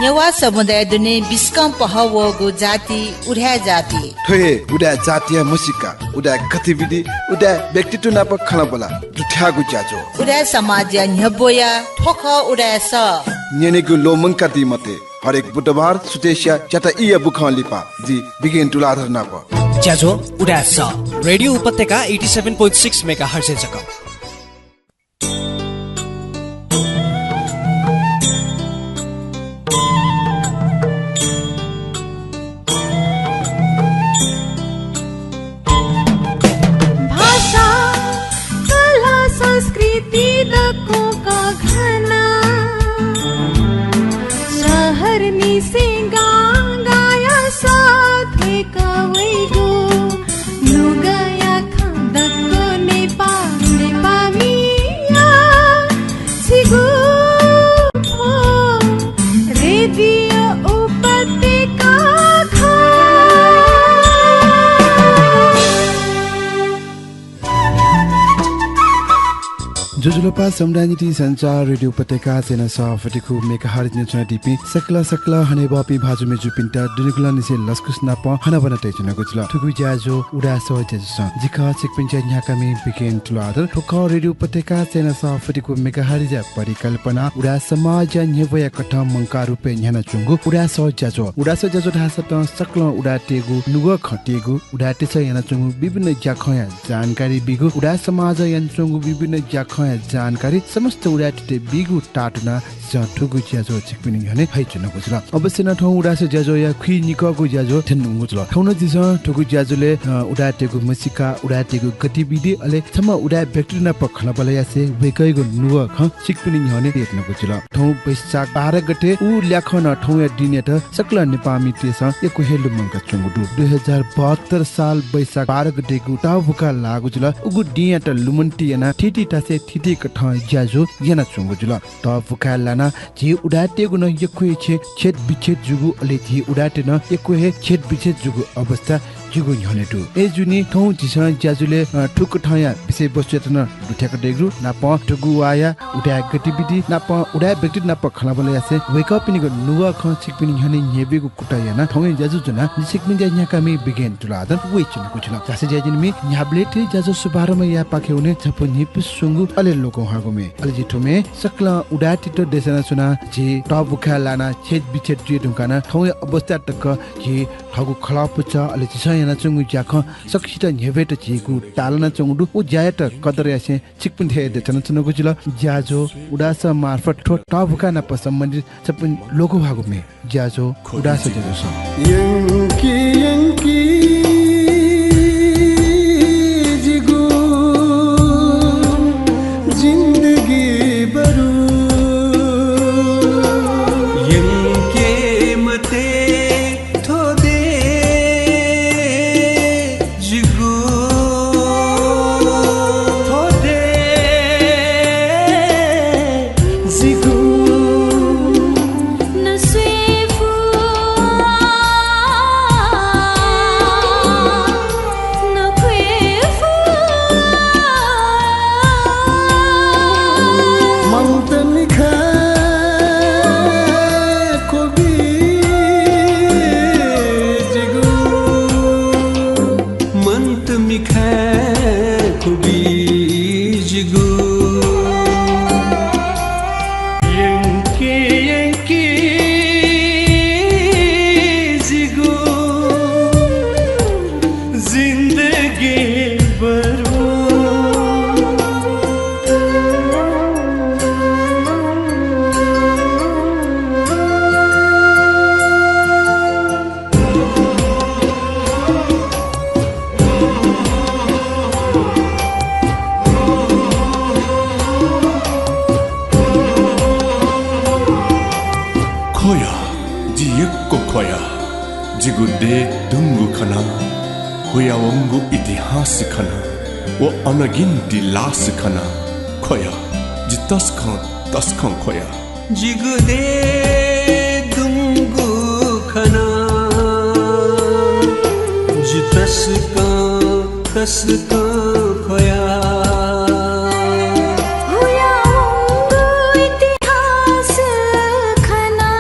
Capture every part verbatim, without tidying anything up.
नेवाः समुदाय दुने बिस्कं पहः वःगु जाति उदाय् जाति। थ्व हे उदाय् जातिया म्हसीका, उदाय् गतिविधि, उदाय् व्यक्तित्व नाप खँल्हाबल्हा दुथ्याःगु ज्याझ्वः। उदाय् समाजया न्ह्यब्वया थ्व खः उदाय् सः। न्यनेगु ल्वःमंकादी मते। हरेक बुधबार सुथसिया ज्याता ईया बुखं लिपा जि बिगेन तुलाधर नाप। ज्याझ्वः उदाय् सः, रेडियो उपत्यका eighty seven point six megahertz जक। भाषा, कला, संस्कृति दक्वं कःघाना। शहर निसें गां गाया सः थ्वय्क वइगु। नुगःया खँ दक्व नेपाः, नेपाःमिया झीगु थ्व रेडियो उपत्यका खः। ज्वजलपा, समुदाय निंतिं सञ्चार, रेडियो उपत्यका चय्न्हय् सः forty-two megahertz न्यनाच्वनादीपिं सकल सकल हनेबहःपिं भाजु मय्जुपिन्त दुनुगलंनिसें लसकुस नाप हनाबना तयाच्वनागु जुल। थुगु ज्याझ्वः उदाय् सः ज्याझ्वलय् जि खः छिकपिन्त न्ह्याकामि बिगेन तुलाधर। थ्व खः रेडियो उपत्यका चय्न्हय् सः forty-two megahertz या परिकल्पना उदाय् समाजया न्ह्यब्वया कथं मंकाः रूपय् न्ह्यानाच्वंगु उदाय् सः ज्याझ्वः। उदाय् सः ज्याझ्वः धाःसा तं सकलं उदाय्‌तय्गु नुगः खँ तयेगु, उदाय्‌तय्सं यानाच्वंगु विभिन्न ज्याखँया जानकारी बीगु, उदाय् समाजं यानाच्वंगु विभिन्न ज्याखँया जानकारी समस्त उदाय्‌तय्त बीगु ताःतुनाः झीसं थुगु ज्याझ्वः छिकपिनि न्ह्यःने हयाच्वनागु जुल। अवश्य नं थौं उदाय् सः ज्याझ्वःया खुइनिकःगु ज्याझ्वः थ्यनेधुंगु जुल। थौं नं झीसं थुगु ज्याझ्वलय्, अ, उदाय्‌तय्गु म्हसीका, उदाय्‌तय्गु गतिविधि, अले छम्ह उदाय् व्यक्ति नाप खँल्हाबल्हा यासें वय्कःयागु नुगः खँ छिकपिनि न्ह्यःने तयाच्वनागु जुल। थौं वैशाख बाह्र गते उ ल्याखं नं थौंया दिनयात सकल नेपाःमितय्सं यक्व हे लुमंकाच्वंगु दु। दुई हजार बहत्तर साल वैशाख बाह्र गतेगु तःबुखाः लाःगु जुल। उगु दिंयात लुमन्ति यानाः थीथी थासय् थीथी कथं ज्याझ्वः यानाच्वंगु जुल। तःबुखाः लानाः झी उदाय्‌तय्गु नं यक्व हे छेँ छेद विच्छेद जूगु, अले झी उदाय्‌तय् नं यक्व हे छेद विच्छेद जूगु अवस्था जिगु न्ह्यःने दु। अय्‌जूगुलिं थौं झीसं ज्याझ्वलय्, अ, थुकथंया विषयवस्तुयात नं दुथ्याकातयागु दु। नापं थुगु वाःया उदाय् गतिविधि, नापं उदाय् व्यक्ति नाप खँल्हाबल्हा यासें वय्कःपिनिगु नुगः खँ छिकपिनि न्ह्यःने न्ह्यब्वयेगु कुतः यानाः थौंया ज्याझ्वः ज्वनाः जि छिकपिन्त न्ह्याकामि बिगेन तुलाधर वयाच्वनागु जुल। झासँ ज्याझ्वःपिं, न्ह्याबलें थें ज्याझ्वः शुभारम्भ यायेपाखे वने झ्वपु न्हिपु स्वंगु अले लोकंह्वाःगु म्ये। अले जि थ्व म्येय् सकलं उदाय्‌तय्त देछानाच्वना। झी तःबुखाः लानाः छेद विच्छेद जुइ धुंकाः नं थौंया अवस्था तक झी थःगु खलः पुचः, अले झीसं यानाच्वंगु ज्याखँ सकसितं न्ह्यब्वयेत झीगु ताःलानाच्वंगु दु। व ज्यायात कदर यासें छिकपिन्त हे देछानाच्वनागु जुल। ज्याझ्वः उदाय् सः मार्फत थ्व तःबुखाः नाप सम्बन्धित झ्वपु लोकंह्वाःगु म्ये। ज्याझ्वः उदाय् सः ज्याझ्वलय्। यंके यंके जिगु जिन्दगी बरु यंके मते थ्व दे जिगु, थ्व दे जिगु। न स्वये फु, न ख्वये फु। मन्त मिखाय् ख्वबी जिगु। मन्त मिखाय् ख्वबी जिगु। यंके यंके जिगु जिन्दगी बरु। ख्वया, जि यक्व ख्वया। जिगु देय् दुंगु खना, हुयावंगु इतिहास खना, व अनगिन्ति लास खना। ख्वया, जि तसकं तसकं ख्वया। जिगु देय् दुंगु खना, जि तसकं तसकं ख्वया। हुयावंगु इतिहास खना,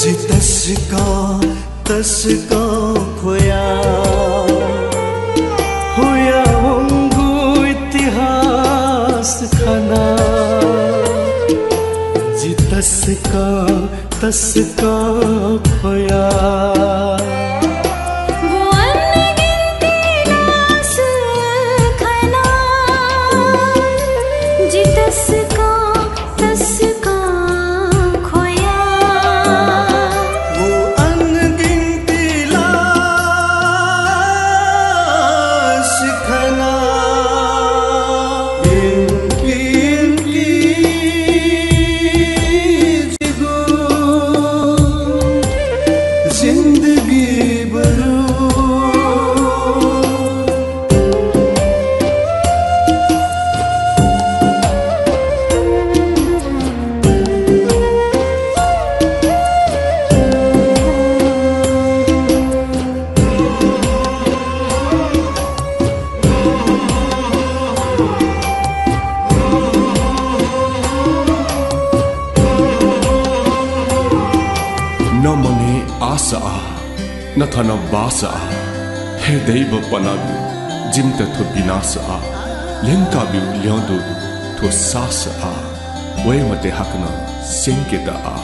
जि तसकं तसकं ख्वया, हुया वंगु इतिहास खना। जि तसकं तसकं ख्वया। न मने आस आ, न थन बास आ। हे दैव पना ब्यु, जिमित थ्व विनाश आ। ल्यंका ब्यु ल्यं दुगु थ्व सास आ। वये मते हाकनं स्यंकेत आ।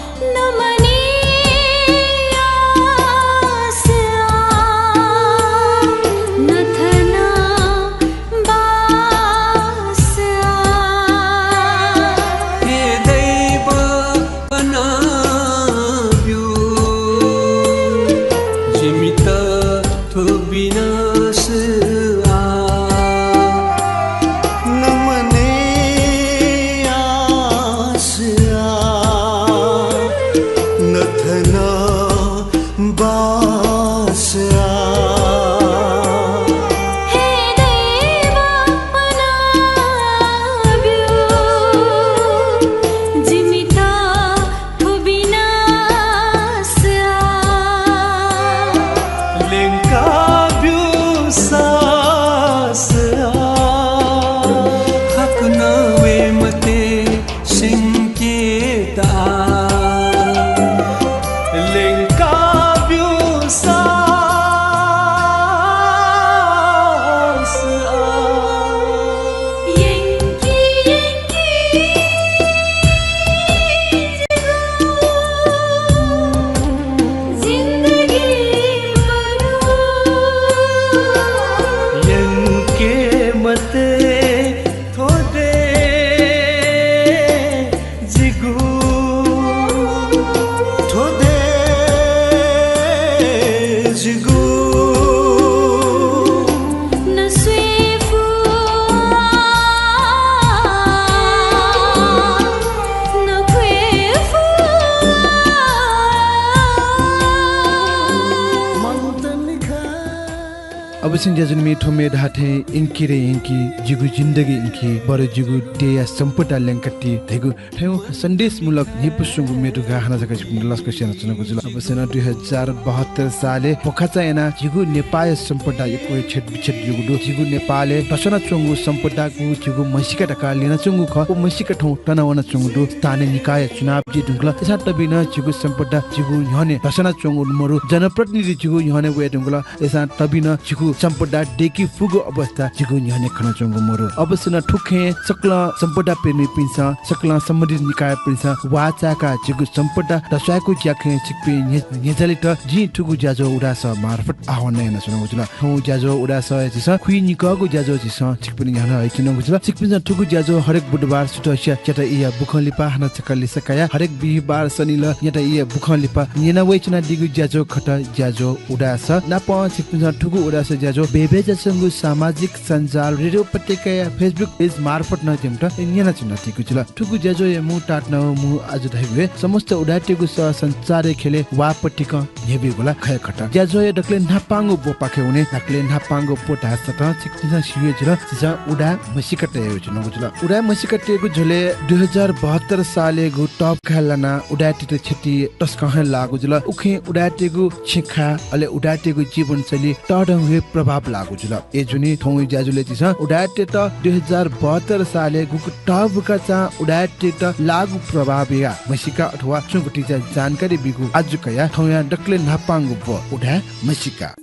अवश्य ज्याझ्वःमि, थ्व म्ये धाःथें यंकी रे यंकी, जिगु जिन्दगी यंकी, बरु जिगु देय्‌या सम्पदा ल्यंकाति धइगु थ्व सन्देशमूलक न्ह्यइपुसे च्वंगु म्ये दु का हानं जक छिकपिन्त लसकुस यानाच्वनागु जुल। अवश्य नं दुई हजार बहत्तर सालय् भ्वखाचा यानाः जिगु नेपाःया सम्पदा यक्व हे छेँत बिछेँत जूगु दु। जिगु नेपालय् दस्वनाच्वंगु सम्पदागु जिगु म्हसीका धकाः ल्यनाच्वंगु खः। व म्हसीका थौं तनावनाच्वंगु दु। स्थानीय निकायया चुनाव जुइ धुंकल। अय्‌सां तबि नं जिगु सम्पदा जिगु न्ह्यःने दस्वनाच्वंगु मरु। जनप्रतिनिधि जिगु न्ह्यःने वये धुंकल। अय्‌सां तबि नं जिगु सम्पदा दय्‌के फुगु अवस्था जिगु न्ह्यःने खनाच्वंगु मरु। अवश्य नं थुखें सकलं सम्पदा प्रेमीपिन्सं, सकलं सम्बन्धित निकायपिन्सं वाः चाय्‌काः जिगु सम्पदा दस्वायेगु ज्याखँय् छिकपिं न्ह्य-, न्ह्यज्यालेत जिं थुगु ज्याझ्वः उदाय् सः मार्फत आह्वान यानाच्वनागु जुल। थौं ज्याझ्वः उदाय् सःया झीसं खुइनिकःगु ज्याझ्वः झीसं छिकपिनि न्ह्यःने हयाच्वनागु जुल। छिकपिन्सं थुगु ज्याझ्वः हरेक बुधबार सुथसिया च्याता ईया बुखं लिपा हानं छकः लिसः कयाः हरेक बिहिबार सनिलः च्याता ईया बुखं लिपा न्यना वयाच्वनादीगु ज्याझ्वः खः ज्याझ्वः उदाय् सः। नापं छिकपिन्सं थुगु उदाय् सः ज्याझ्वः बय्‌बय्‌चाच्वंगु सामाजिक सञ्जाल रेडियो उपत्यकाया Facebook page मार्फत नं जिमित न्यनाच्वनादीगु जुल। थुगु ज्याझ्वःया मू ताःतुना व मू आजु धइगु हे समस्त उदाय्‌तय्‌गु सः सञ्चारया ख्यलय् वाः पतिकं न्ह्यब्यूगु ला खः खः। ज्याझ्वःया दकलय् न्हापांगु ब्वपाखे वने। दकलय् न्हापांगु ब्व धाःसा नं छिकपिन्सं स्यू हे जुल, झीसं उदाय् म्हसीका तयागु जुल। उदाय् म्हसीका तयेगु झ्वलय् दुई हजार बहत्तर सालय्‌गु तःप खाय् लानाः उदाय्‌तय्‌त क्षति तसकं हे लाःगु जुल। उखें उदाय्‌तय्‌गु छेँखाय्, अले उदाय्‌तय्‌गु जीवनशैली तःधंगु हे प्रभाव लाःगु जुल। अय्‌जूगुलिं थौंया ज्याझ्वलय् झीसं उदाय्‌तय्‌त दुई हजार बहत्तर सालय् गुकथं बुकाचां उदाय्‌तय्‌त लाःगु प्रभावया म्हसीका अथवा छुं भतिचा जानकारी बीगु आजु कयाः थौंया दकलय् न्हापांगु ब्व उदाय् म्हसीका।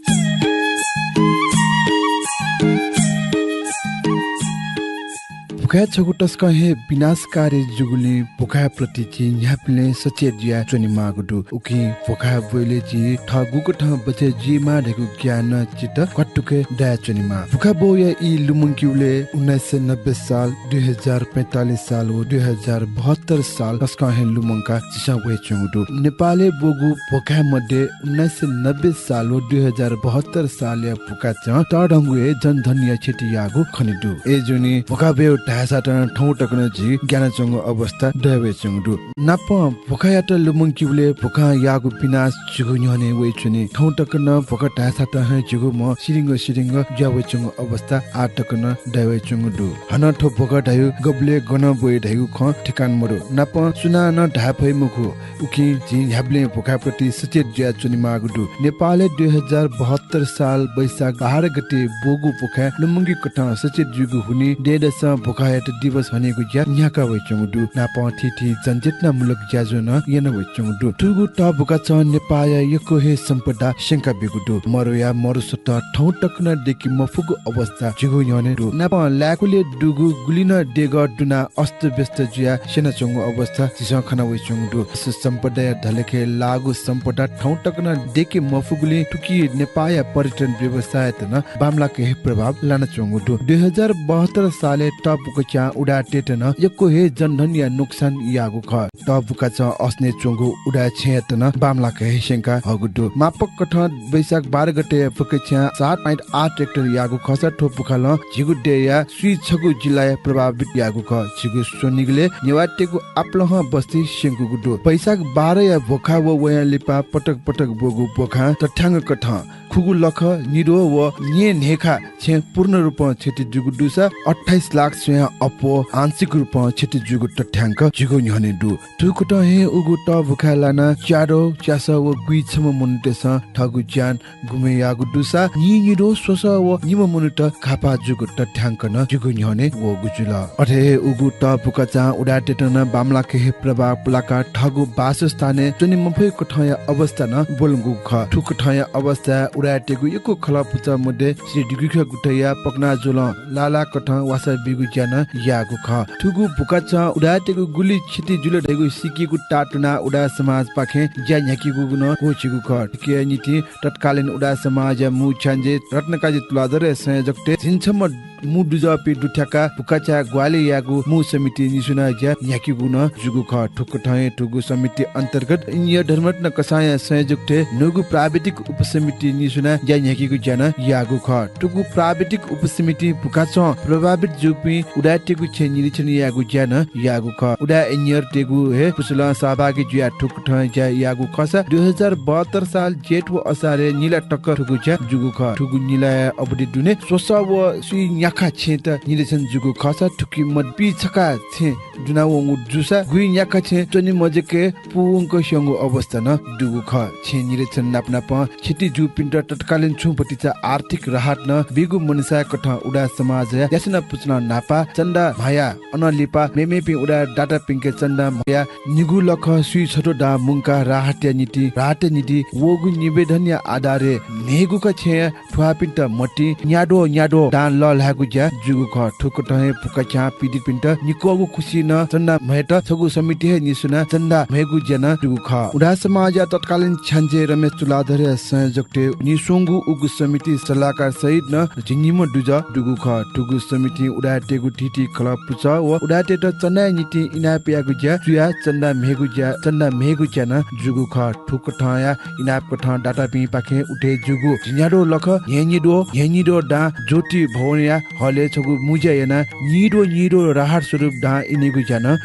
भुखाय् छगू तसकं हे विनाशकारी जूगुलिं भुखाय् प्रति झी न्ह्याबलें सचेत जुया च्वनेमाःगु दु। उकिं भुखाय् ब्वइले झी थः गुकथं बचय् जुइमाः धइगु ज्ञान चित्त क्वातुके दया च्वनेमाः। भुखाय् ब्वया ई लुमंकेबलय् उन्नाइस सय नब्बे साल, दुई हजार पैंतालिस साल व दुई हजार बहत्तर साल तसकं हे लुमंका झीसं वयाच्वंगु दु। नेपालय् ब्वःगु भुखाय् मध्ये उन्नाइस सय नब्बे साल व दुई हजार बहत्तर सालया भुखाचं तःधंगु हे जनधनया क्षति याःगु खने दु। अय्‌जूगुलिं भुखाय् ब्वयेगु धाय्‌सा नं थौं तक नं झी ग्यानाच्वंगु अवस्था दया वयाच्वंगु दु। नापं भुखायात लुमंकेबलय् भुखां याःगु विनाश झीगु न्ह्यःने वयाच्वनी। थौं तक नं भुखा धाय्‌सा नं हे झीगु म्ह सिरिंग सिरिंग जुया वयाच्वंगु अवस्था आः तक नं दया वयाच्वंगु दु। हानं थ्व भुखा धयागु गबलय् गनं ब्वइ धइगु खँ ठेकान मदु। नापं सुनानं धाये फइ मखु। उकिं झी न्ह्याबलें भुखाय् प्रति सचेत जुया च्वनेमाःगु दु। नेपालय् दुई हजार बहत्तर साल वैशाख बाह्र गते ब्वःगु भुखाय् लुमंकेगु कथं सचेत जूगु हुनिं दँय्‌दसं भुखायात दिवस हनेगु ज्या न्ह्याका वयाच्वंगु दु। नापं थीथी जनचेतनामूलक ज्याझ्वः नं याना वयाच्वंगु दु। थुगु तःभुखाचं नेपाःया यक्व हे सम्पदा स्यंका ब्यूगु दु। मरुया मरुसत थौं तक नं दयेके मफुगु अवस्था झीगु न्ह्यःने दु। नापं लाय्‌कुलय् दुगु गुलि नं देगः दुनाः अस्तव्यस्त जुयाः स्यनाच्वंगु अवस्था झीसं खना वयाच्वंगु दु। सु सम्पदाया धलेखय् लाःगु सम्पदा थौं तक नं दयेके मफुगुलिं थुकी नेपाःया पर्यटन व्यवसाययात नं बांमलाक हे प्रभाव लानाच्वंगु दु। दुई हजार बहत्तर सालय् तःभुखाच्यां उदाय्‌तय्‌त नं यक्व हे जनधनया नोक्सान याःगु खः। तःभुखाचं असनय् च्वंगु उदाय् छेँयात नं बांमलाक हे स्यंका हःगु दु। मापक कथं वैशाख बाह्र गते भुखाच्यां सात point आठ रेक्टर याःगु खःसा थ्व भुखालं झीगु देय्‌या स्वीछगू जिल्लाया प्रभावित याःगु खः। झीगु स्वनिगलय् नेवाःतय्‌गु आपालं बस्ती स्यंकूगु दु। वैशाख बाह्रया भुखा व वयां लिपा पटक पटक ब्वःगु भुखां तथ्याङ्क कथं खुगू लख निद्वः व न्येन्हय्‌खा छेँ पूर्ण रूपं क्षति जूगु दुसा अट्ठाइस लाख स्वयां अप्वः आंशिक रूपं क्षति जूगु तथ्याङ्क झीगु न्ह्यःने दु। थुकथं हे उगु तःभुखाय् लानाः च्याद्वः, च्यासः व गुइछम्ह मनूतय्‌सं थःगु ज्यान गुमे याःगु दुसा नीनिद्वः स्वसः व निम्ह मनूत घाःपाः जूगु तथ्याङ्क नं झीगु न्ह्यःने वःगु जुल। अथे हे उगु तःभुखाचां उदाय्‌तय्‌त नं बांमलाक हे प्रभाव पुलाकाः थःगु वासस्थानय् च्वने मफइगु कथंया अवस्था नं ब्वलंगु खः। थुकथंया अवस्थाय् उदाय्‌तय्‌गु यक्व खलः पुचः मध्ये श्री दिगुख्यः गुथया पकनाज्वलं लाः लाः कथं वासः बीगु ज्या नं याःगु खः। थुगु भुखाचं उदाय्‌तय्‌गु गुलि क्षति जुल धइगु सीकेगु ताः तुनाः उदाय् समाजपाखें ज्या न्ह्याकेगु नं क्वःछिगु खः। थुकिया निंतिं तत्कालीन उदाय् समाजया मू छ्याञ्जे रत्नकाजी तुलाधरया संयोजकत्वय् झिंछम्ह मू दुजःपिं दुथ्याकाः भुखाचाय् ग्वाहालि यायेगु मू समिति निस्वनाः ज्या न्ह्याकेगु नं जूगु खः। थुकथं हे थुगु समिति अन्तर्गत इन्जिनियर धर्मरत्न कसाःया संयोजकत्वय् न्हूगु प्राविधिक उपसमिति निस्वनाः ज्या न्ह्याकेगु ज्या नं याःगु खः। थुगु प्राविधिक उपसमितिं भुखाचं प्रभावित जूपिं उदाय्‌तय्‌गु छेँ निरीक्षण यायेगु ज्या नं याःगु खः। उदाय् इन्जिनियरतय्‌गु हे पुचलं सहभागी जुयाः थुकथं ज्या याःगु खःसा दुई हजार बहत्तर साल जेठ व असारय् निला तक थुगु ज्या जूगु खः। थुगु निलाया अवधि दुने स्वसः व स्वीन्याखा छेँत निरीक्षण जूगु खःसा थुकी मध्ये पिछखा छेँ दुनावंगु जूसा गुइन्याखा छेँ च्वने मजूके पूवंक स्यंगु अवस्था नं दुगु खः। छेँ निरीक्षण नापनापं क्षति जूपिन्त तत्कालीन छुं भतिचा आर्थिक राहत नं बीगु मनसाय कथं उदाय् समाजया याचना पुचलं न्हापा चन्दा म्हयाः अनं लिपा मेमेपिं उदाय् दातापिन्के चन्दा म्हयाः निगू लख स्वीछद्वः दां मुंकाः राहतया निंतिं, राहतया निंतिं वःगु निवेदनया आधारय् न्हय्‌गू खा छेँया थुवाःपिन्त म्हतिं न्याद्वः न्याद्वः दां लःल्हायेगु ज्या जूगु खः। थुकथं हे भुखाच्यां पीडितपिन्त निक्वःगु खुसिं नं चन्दा म्हयेत छगू समिति हे निस्वनाः चन्दा म्हयेगु ज्या नं जूगु खः। उदाय् समाजया तत्कालीन छ्याञ्जे रमेश तुलाधरया संयोजकत्वय् निस्वंगु उगु समिति सल्लाहकार सहित नं झिंनिम्ह दुजः दुगु खः। थुगु समितिं उदाय्‌तय्‌गु थीथी खलः पुचः व उदाय्‌तय्‌त चन्दाया निंतिं इनाप यायेगु ज्या जुयाः चन्दा म्हयेगु ज्या, चन्दा म्हयेगु ज्या नं जूगु खः। थुकथंया इनाप कथं दातापिंपाखें उठे जूगु झिंन्याद्वः लख, न्हय्‌निद्वः, न्हय्‌निद्वः दां ज्योति भवनया हलय् छगू मुँज्या यानाः निद्वः निद्वः राहत स्वरूप दां इने ज्यानं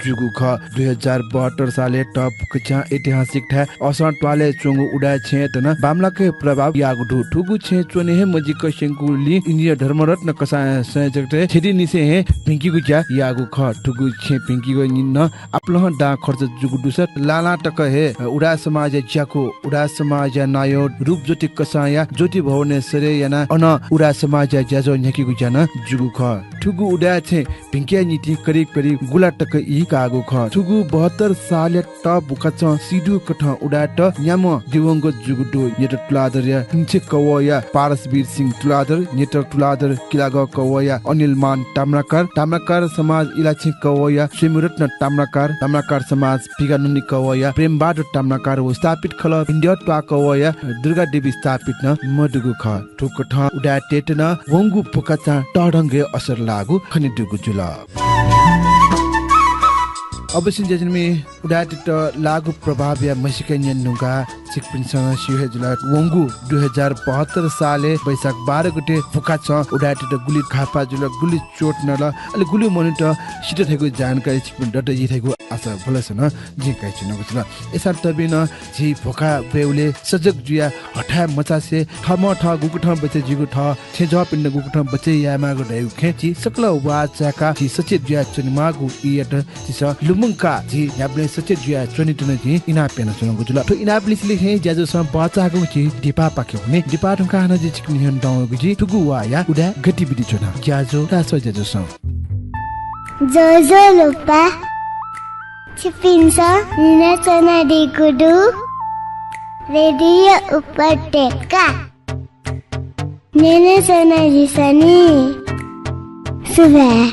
जूगु खः। दुई हजार बहत्तर सालय् त फुकच्यां ऐतिहासिक थाय् असं त्वालय् च्वंगु उदाय् छेँय् नं बांमलाक हे प्रभाव याःगु दु। थुगु छेँय् च्वने हे मजिक स्यंकूगुलिं इन्जिनियर धर्मरत्न कसाःया संयोजकत्वय् थ्यंदीनिसें हे भिंकीगु ज्या याःगु खः। थुगु छेँ भिंकीगु निंतिं आपालं दां खर्च जूगु दुसा लालां तक हे उदाय् समाजया ज्याकू, उदाय् समाजया नायः रूपज्योति कसाःया ज्योति भवनय् सरे यानाः अन उदाय् समाजया ज्याझ्वः न्ह्याकीगु ज्या नं जूगु खः। थुगु उदाय् छेँ भिंकेया निंतिं करिब करिब गुला तक ई काःगु खः। थुगु बहत्तर सालय् त फुकच्यां सिधुकथं उदाय्‌त न्याम्ह दिवंगत जूगु दु। न्यत तुलाधरया हिंसे कवःया पारसवीर सिंह तुलाधर, न्यत तुलाधर किलागः कवःया अनिलमान ताम्राकार, ताम्राकार समाज इलाछेँ कवःया स्वयम्भूरत्न ताम्राकार, ताम्राकार समाज पिगानुनी कवःया प्रेमबहादुर ताम्राकार व स्थापित खलः भिंद्यः त्वाः कवःया दुर्गादेवी स्थापित नं मदुगु खः। थुकथं उदाय्‌तय्‌त नं वंगु फुकच्यां तःधंगु असर लाःगु खनेदुगु जुल। अवश्य ज्याझ्वःमि, उदाय्‌तय्‌त लाःगु प्रभावया म्हसीका न्यने धुंकाः छिकपिन्सं स्यू हे जुल। वंगु दुई हजार बहत्तर सालय् वैशाख बाह्र गते फुकच्यां उदाय्‌तय्‌त गुलि घाःपाः जुल, गुलि चोट नल, अले गुलि मनूत सित धइगु जानकारी छिकपिन्त दत जुइ धइगु आशा भलसा नं जिं कयाच्वनागु जुल। अय्‌सां तबि नं झी फुका ब्वयेबलय् सजग जुयाः हथाय् मचासे थःम्हं थः गुकथं बचय् जुइगु, थः छेँजःपिन्त गुकथं बचय् यायेमाःगु धइगु खँय् झी सकल वाः चाय्‌काः झी सचेत जुयाच्वनेमाःगु ईयात झीसं लुमंकाः झी न्ह्याबलें सचेत जुयाच्वनेत नं जिं इनाप यानाच्वनागु जुल। थ्व इनाप लिसें हे ज्याझ्वलय् बचाःगु झी दिपापाखे वने। दिपा धुंकाः हानं जिं छिकपिनि न्ह्यःने दं वःगु जुल थुगु वाःया उदाय् गतिविधि ज्वनाः। ज्याझ्वः उदाय् सः ज्याझ्वलय्। ज्वजलपा। छिकपिन्सं न्यनाच्वनादीगु दु रेडियो उपत्यका। न्यनाच्वनादिसँ नि। सुभाय्।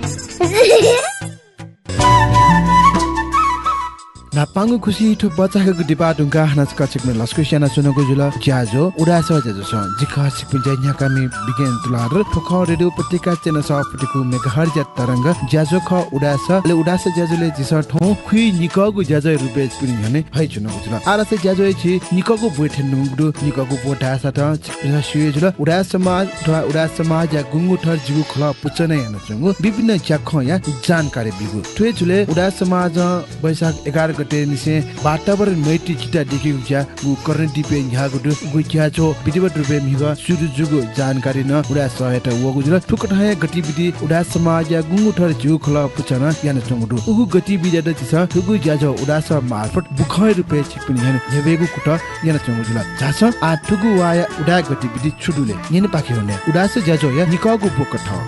न्हापांगु खुसि थ्व बचाःगु दिपा धुंकाः हानं छकः छिकपिनि लसकुस यानाच्वनागु जुल। ज्याझ्वः उदाय् सः ज्याझ्वलय् जि खः छिकपिनि ज्या न्ह्याकामि विज्ञान तुलाधर। थ्व खः रेडियो उपत्यका चय्न्हय् सः फुति कू मेगाहर्जया तरंग। ज्याझ्वः खः उदाय् सः। अले उदाय् सः ज्याझ्वलय् झीसं थौं खुइनिकःगु ज्याझ्वःया रुपय् छिकपिनि न्ह्यःने हयाच्वनागु जुल। आः धाःसा ज्याझ्वःया झी निकःगु ब्वय् थ्यनेधुंगु दु। निकःगु ब्वय् धाःसा नं छिकपिन्सं स्यू हे जुल। उदाय् समाज अथवा उदाय् समाजया गुंगू थर जिगु खलः पुचः नं यानाच्वंगु विभिन्न ज्याखँया जानकारी बीगु। थ्व हे झ्वलय् उदाय् समाजं वैशाख एघार गते निसें वातावरण मैत्री चिता दय्केगु ज्या व करणदीपय् न्ह्याःगु दु। उगु ज्याझ्वः विधिवत रुपय् म्हिगः सुरु जूगु जानकारी नं उदाय् सःयात वःगु जुल। थुकथं हे गतिविधि उदाय् समाजया गुंगू थर जिगु खलः पुचः नं यानाच्वंगु दु। उगु गतिविधियात झीसं थुगु ज्याझ्वः उदाय् सः मार्फत बुखँया रुपय् छिकपिनि न्ह्यःने न्ह्यब्वयेगु कुतः यानाच्वंगु जुल। झासँ आः थुगु वाःया उदाय् गतिविधि छु दु ले न्यनेपाखे वने। उदाय् सः ज्याझ्वःया निकःगु ब्वय् कथं।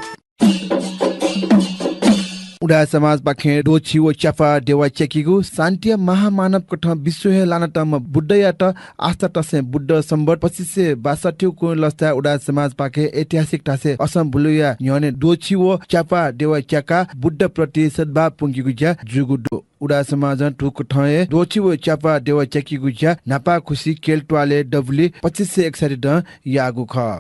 उदाय् समाजपाखें द्वःछि व च्यापा देवा च्याकीगु, शान्तिया महामानव कथं विश्व हे लानातःम्ह बुद्धयात आस्था तसें बुद्ध संवत् पच्चिस सय बासठ्ठीगु लसताय् उदाय् समाजपाखें ऐतिहासिक थासय् असं बुलुया न्ह्यःने द्वःछि व च्यापा देवा च्याकाः बुद्ध प्रति सद्भाव प्वंकीगु ज्या जूगु दु। उदाय् समाजं थुकथं हे द्वःछि व च्यापा देवा च्याकीगु ज्या न्हापा खुसि केल्ह त्वालय् दबुलिइ पच्चिस सय एकसठ्ठी दँ याःगु खः।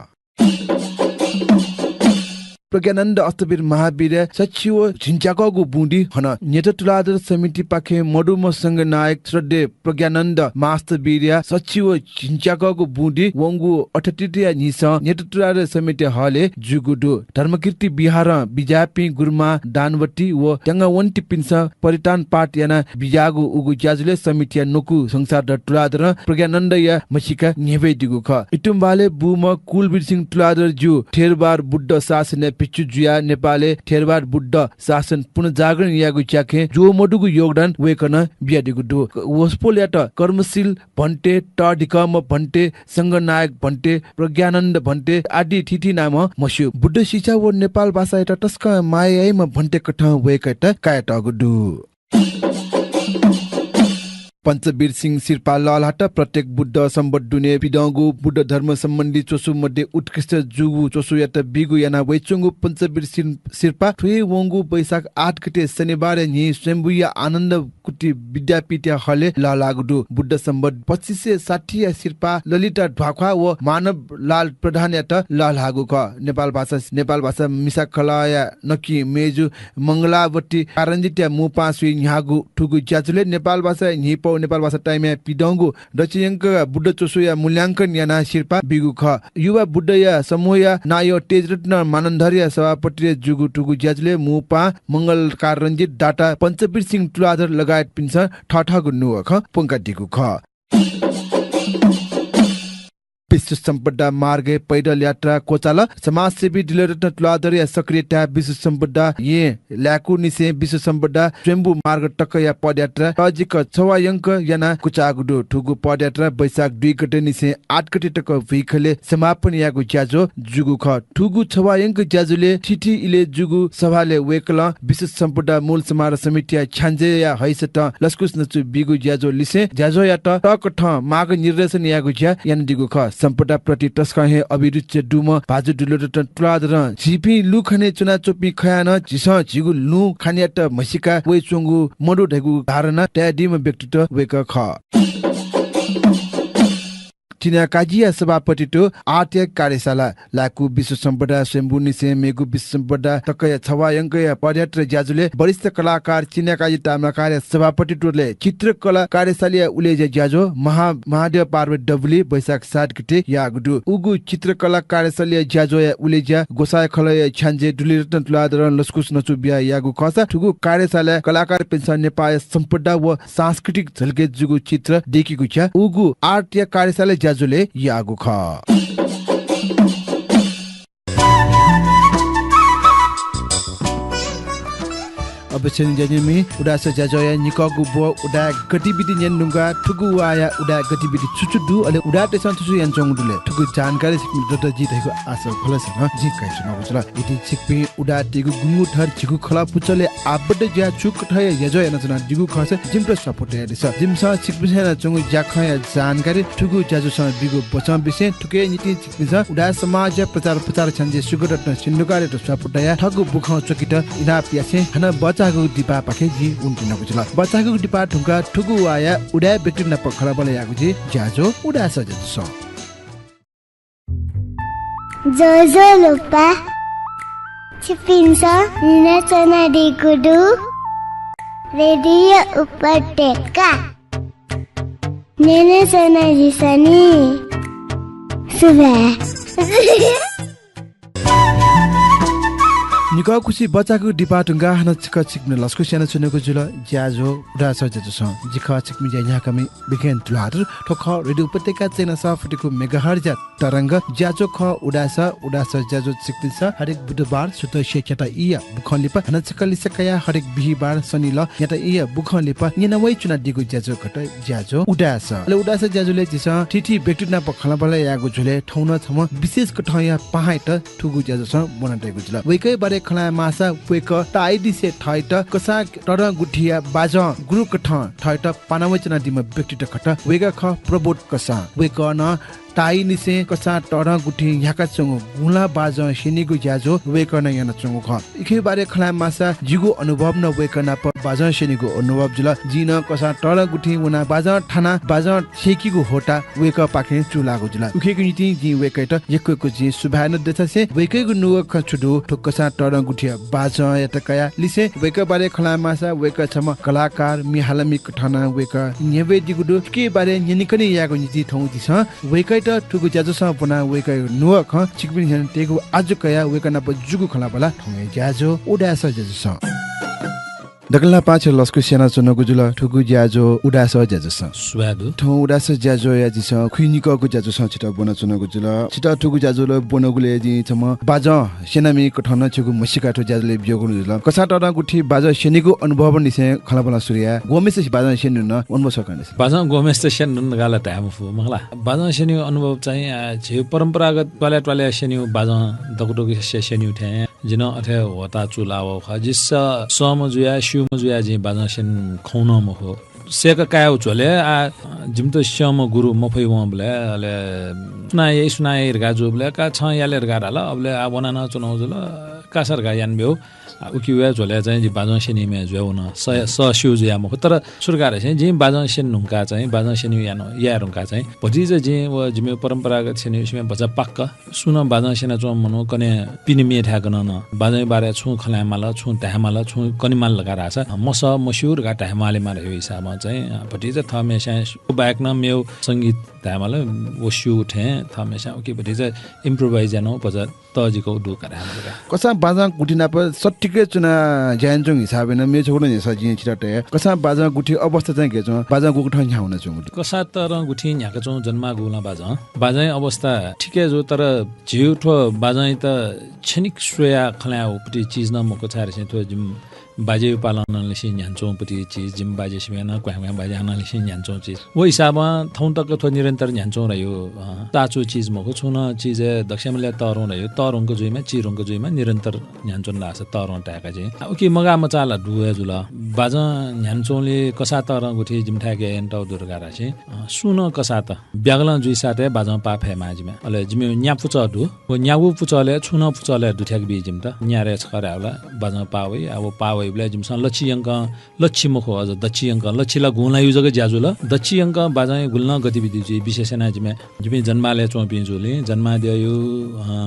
प्रज्ञानन्द अष्टवीर महावीरया सछि व झिंच्याकःगु बुँ दी हन। न्यत तुलाधर समितिपाखें मदुम्ह संघनायक श्रद्धेय प्रज्ञानन्द महाष्टवीरया सछि व झिंच्याकःगु बुँ दी वंगु अठत्तीया न्हिसं न्यत तुलाधर समिति हलय् जूगु दु। धर्मकीर्ति विहारं बिज्याःपिं गुरुमां दानवती व त्याङ्गावन्तीपिन्सं परित्राण पाठ याना बिज्याःगु उगु ज्याझ्वलय् समितिया न्वकू संसारधर तुलाधरं प्रज्ञानन्दया म्हसीका न्ह्यब्वयादीगु खः। इतुम्बालय् बूम्ह कुलवीर सिंह तुलाधर ज्यू थेरवाद बुद्ध शासनया भिक्षु जुयाः नेपालय् थेरवाद बुद्ध शासन पुनर्जागरण यायेगु ज्याखँय् ज्वः मदुगु योगदान वय्कलं बियादीगु दु। वसपोलयात कर्मशील भन्ते, तःधिकःम्ह भन्ते, संघनायक भन्ते, प्रज्ञानन्द भन्ते आदि थीथी नामं म्हस्यू। बुद्ध शिक्षा व नेपाल भाषायात तसकं माया याइम्ह भन्ते कथं वय्कःयात काय्कातःगु दु। पञ्चवीर सिंह सिरपाः लःल्हात। प्रत्येक बुद्ध संवत् दुने पिदंगु बुद्ध धर्म सम्बन्धी च्वसु मध्ये उत्कृष्ट जूगु च्वसुयात बीगु याना वयाच्वंगु पञ्चवीर सिंह सिरपाः थ्व हे वंगु वैशाख आठ गते शनिबारया न्हि स्वयम्भूया आनन्द कुटी विद्यापीठया हलय् लःल्हाःगु दु। बुद्ध संवत् पच्चिस सय साठीया सिरपाः ललिता ध्वाख्वाः व मानव लाल प्रधानयात लःल्हाःगु खः। नेपाल भाषा, नेपाल भाषा मिसा कलाया नकिं मय्जु मंगलावती कारञ्जितया मू पासुइ न्ह्याःगु थुगु ज्याझ्वलय् नेपाल भाषाया न्हिपौ नेपालभाषा टाइमया पिदंगु दच्छि यंक बुद्ध च्वसुया मूल्यांकन यानाः सिरपाः बीगु खः। युवा बुद्धया समूहया नायः तेजरत्न मानन्धरया सभापतित्वय् जूगु थुगु ज्याझ्वलय् मू पाहां मंगलकार रंजित, दाता पञ्चवीर सिंह तुलाधर लगायतपिन्सं थःथःगु नुगः खँ प्वंकादीगु खः। विश्व सम्पदा मार्गय् पैदल यात्रा क्वचाल। समाजसेवी दिलरत्न तुलाधरया सक्रियताय् विश्व सम्पदा येँ लाय्कूनिसें विश्व सम्पदा स्वयम्भू मार्ग तकया पदयात्रा तःजिक छवायंक यानाः क्वचाःगु दु। थुगु पदयात्रा वैशाख दुई गतेनिसें आठ गते तक भुइखलय् समापन यायेगु ज्याझ्वः जूगु खः। थुगु छवायंक ज्याझ्वलय् थीथी इलय् जूगु सभालय् वय्कलं विश्व सम्पदा मूल समारोह समितिया छ्याञ्जेया हैसतं लसकुस नचु बीगु ज्याझ्वः लिसें ज्याझ्वःयात तःकथं मार्गनिर्देशन यायेगु ज्या यानादीगु खः। सम्पदा प्रति तसकं हे अभिरुचि दुम्ह भाजु दिलरत्न तुलाधरं झीपिं लुँ खाने च्वनाच्वंपिं खयाः नं झीसं झीगु लुँ खानेयात म्हसीका वइच्वंगु मदु धइगु धारणा तयादीम्ह व्यक्तित्व वय्कः खः। चिनाकाजीया सभापतित्व आरटीआई कार्यशाला लाय्कू विश्व सम्पदा स्वयम्भूनिसें मेगु विश्व सम्पदा तकया छवायंकया पदयात्रा ज्याझ्वलय् वरिष्ठ कलाकार चिनाकाजी ताम्राकारया सभापतित्वलय् चित्रकला कार्यशालाया उलेज्या ज्याझ्वः महा-, महादेव पार्वती दबुली वैशाख सात गते याःगु दु। उगु चित्रकला कार्यशालाया ज्याझ्वःया उलेज्या ग्वसाःखलःया छ्याञ्जे दिलरत्न तुलाधरं लसकुस नचु बियाः याःगु खःसा थुगु कार्यशालाय् कलाकारपिन्सं नेपाःया सम्पदा व सांस्कृतिक झलकय् जूगु चित्र दय्केगु ज्या उगु आरटीआई कार्यशाला ज्याझ्वलय् याःगु खः। अवश्य नं ज्याझ्वःमि उदाय् सः ज्याझ्वःया निकःगु ब्व उदाय् गतिविधि न्यने धुंकाः थुगु वाःया उदाय् गतिविधि छु छु दु, अले उदाय्‌तय्‌सं छु छु यानाच्वंगु दु ले, थुगु जानकारी छिकपिन्त दत जुइ धइगु आशा भलसा नं जिं कयाच्वनागु जुल। यदि छिकपिं उदाय्‌तय्‌गु गुंगू थर झीगु खलः पुचलय् आबद्ध जुयाः छु कथंया ज्याझ्वः यानाच्वनादीगु खःसा जिमित स्वापू तयादिसँ। जिमिसं छिकपिन्सं यानाच्वंगु ज्याखँया जानकारी थुगु ज्याझ्वलय् बीगु वचं बिसें थुकिया निंतिं छिकपिन्सं उदाय् समाजया प्रचार प्रसार छ्याञ्जे सुगतरत्न सिन्धुकारयात स्वापू तयाः थःगु बुखँ च्वकेत इनाप यासें हानं बचाःगु दिपाःपाखे जिं वनेत्यनागु जुल। बचाःगु दिपाः धुंकाः थुगु वाःया उदाय् व्यक्ति नाप खँल्हाबल्हा यायेगु जुइ ज्याझ्वः उदाय् सः ज्याझ्वलय्। ज्वजलपा, छिकपिन्सं न्यनाच्वनादीगु दु रेडियो उपत्यका। न्यनाच्वनादिसँ नि। सुभाय्। निकः खुसि बचाःगु दिपाः धुंकाः हानं छकः छिकपिन्त लसकुस यानाच्वनागु जुल। ज्याझ्वः उदाय् सः ज्याझ्वलय् जि खः छिकपिनि ज्या न्ह्याकामि विज्ञान तुलाधर। थ्व खः रेडियो उपत्यका चय्न्हय् सफुतिकु megahertz-या तरंग ज्याझ्वः खः उदाय् सः। उदाय् सः ज्याझ्वः छिकपिन्सं हरेक बुधबार सुथसिया च्याता ईया बुखं लिपा हानं छकः लिसे कयाः हरेक बिहिबार सनिलः च्याता ईया बुखं लिपा न्यनावयाच्वनादीगु ज्याझ्वः खः ज्याझ्वः उदाय् सः। अले उदाय् सः ज्याझ्वलय् झीसं थीथी व्यक्ति नाप खँल्हाबल्हा यायेगु झ्वलय् थौं नं छम्ह विशेष कथंया पाहांयात थुगु ज्याझ्वलय् ब्वनातयागु जुल। वय्कःया बारे खँ ल्हायेमाःसा वय्कः ताःईनिसें थःत कसाः तःधंगुथिया बाजं गुरु कथं थःत पानावयाच्वनादीम्ह व्यक्तित्व खः। वय्कः खः प्रबोध कसाः। वय्कलं ताःईनिसें कसाः तःधंगुथिं न्ह्याकाच्वंगु गुँला बाजं स्यनीगु ज्याझ्वः वय्कलं यानाच्वंगु खः। उकिया बारे खँ ल्हायेमाःसा जिगु अनुभव नं वय्कः नाप बाजं स्यनीगु अनुभव जुल। जिं नं कसाः तःधंगुथिं वनाः बाजं थानाः बाजं स्यनीगु ह्वःताः वय्कःपाखें चूलाःगु जुल। उकिया निंतिं जिं वय्कःयात यक्व यक्व जिं सुभाय् नं देछासें वय्कःयागु नुगः खँ छु दु, थ्व कसाः तःधंगुथिया बाजंयात कयाः लिसें वय्कःया बारे खँ ल्हायेमाःसा वय्कः छम्ह कलाकार, म्ये हालामि कथं नं वय्कलं न्ह्यब्वयादीगु दु। थुकिया बारे न्यनेकने यायेगु निंतिं थौं झीसं वय्कःयात थुगु ज्याझ्वलय् ब्वनाः वय्कःयागु नुगः खँ छिकपिन्सं न्यनातयेगु आजु कयाः वय्कः नाप जूगु खँल्हाबल्हा थौंया ज्याझ्वः उदाय् सः ज्याझ्वलय्। दकलय् पाहां छितः लसकुस यानाच्वनागु जुल। थुगु ज्याझ्वः उदाय् सः ज्याझ्वलय्। सुभाय् दु। थौं उदाय् सः ज्याझ्वलय् झीसं खुइनिकःगु ज्याझ्वलय् छितः ब्वनाच्वनागु जुल। छितः थुगु ज्याझ्वलय् ब्वनागुलिं जिं छम्ह बाजं स्यनामि कथं नं छिगु म्हसीका थ्व ज्याझ्वलय् ब्यूगु जुल। कसाः तःधंगुथि बाजं स्यनीगु अनुभवंनिसें खँल्हाबल्हा सुरु याये। ग्वम्हय्सित बाजं स्यनीधुन, अनुभव छकः न्यँ। बाजं ग्वम्हय्सित स्यनीधुन धकाः ला धाये मफु मखु ला। बाजं स्यनीगु अनुभव चाहिँ, आ, झी परम्परागत त्वालय् त्वालय् स्यनीगु बाजं दक्व दक्व स्यनीगु थें जिं नं अथे ह्वःताः चूलाः वःगु खः। जि सःम्ह जुयाः, स्यूम्ह जुयाः जिं बाजं स्यने खंगु नं मखु। सय्क कायेगु झ्वलय्, आ, जिमित स्यंम्ह गुरु मफयावंबलय्, अले सुनां याइ, सुनां याइ धकाः जूबलय्, का छं या ले धकाः धाल। अबलय्, आ, वनाः नं च्वनागु जुल, कासा धकाः यानाब्यूगु। आ, उकी वये झ्वलय् चाहिँ जि बाजं स्यनीम्ह जुया वन। स-, सः स्यू जुया मखु, तर सुरुकारय् चाहिँ जिं बाजं स्यने धुंका चाहिँ, बाजं स्यनीम्ह याये धुंका चाहिँ भतिचा जिं व जिमि परम्परागत स्यनीम्ह भचा पाक्क सुं नं बाजं स्यनाच्वंम्ह मनू कन्हय् पिने म्ये थाय् गनं नं बाजंया बारे छुं खँ ल्हायेमाल, छुं धायेमाल, छुं कनेमाल धकाः धाःसा मसः मस्यू धकाः धायेमाले माल। यो हिसाबं चाहिँ भतिचा थःम्हेस्यां बाहेक नं मेव संगीत धायेमाल, व स्यू थें थःम्हेस्यां उकी भतिचा improvise यानाः भचा तःजिकः दु का धायेमाल का। कसां बाजं गुथि नाप सट्टिके चुना ज्या यानाच्वंगु हिसाबय् नं मेव छगू नं न्ह्यसः जिं छितः तये। कसां बाजं गुथि अवस्था चाहिँ गय् च्वं, बाजं गुकथं न्ह्याः वनाच्वंगु दु? कसाः तःधं गुथि न्ह्याकाच्वंगु जन्माः गुंला बाजं। बाजंया अवस्था ठिक हे जू, तर झीगु थ्व बाजंयात क्षणिक स्वयाः खँ ल्हायेगु पति चिज नं मखु, छाय्धाःसा थ्व जिमि बाज्याया पालं नं लिसे न्ह्यानाच्वंगु पति चिज, जिमि बाज्या सिबें नं क्वाँय् क्वाँय् बाज्या नं लिसे न्ह्यानाच्वंगु चिज। व हिसाबं थौं तक थ्व निरन्तर न्ह्यानाच्वंगु धयागु, अ, चाःचूगु चिज मखु। छुं नं चिजय् दक्वसिबलय् तःधं धयागु, तःधंक जुइमा, चिधंक जुइमा, निरन्तर न्ह्यानाच्वन धाःसा तःधं धायेका जिं। आ, उकी मगाः मचाः ला दु हे जुल। बाजं न्ह्यानाच्वंगुलिं कसाः तःधं गुथि जिमिथाय् गय् यानातःगु दु धकाः धाःसा, अ, सुं नं कसाःत ब्यागलं जुइसाथं बाजं पाः फयेमाः जिमि। अले जिमि न्या पुचः दु। व न्यागू पुचलय् छुं नं पुचलय् दुथ्याके बी जिमित। न्यारय् छकः धायेबलय् बाजं पाः वइ। आ, व पाः वइबलय् जिमिसं लच्छि यंकं, लच्छि मखु, अझ दच्छि यंकं, लच्छि ला गुंलायु जक ज्या जुल। दच्छि यंकं बाजंया गुलि नं गतिविधि जुइ, विशेष यानाः जिमि, जिमि जन्मालय् च्वंपिं जुलिं, जन्माद्यःया,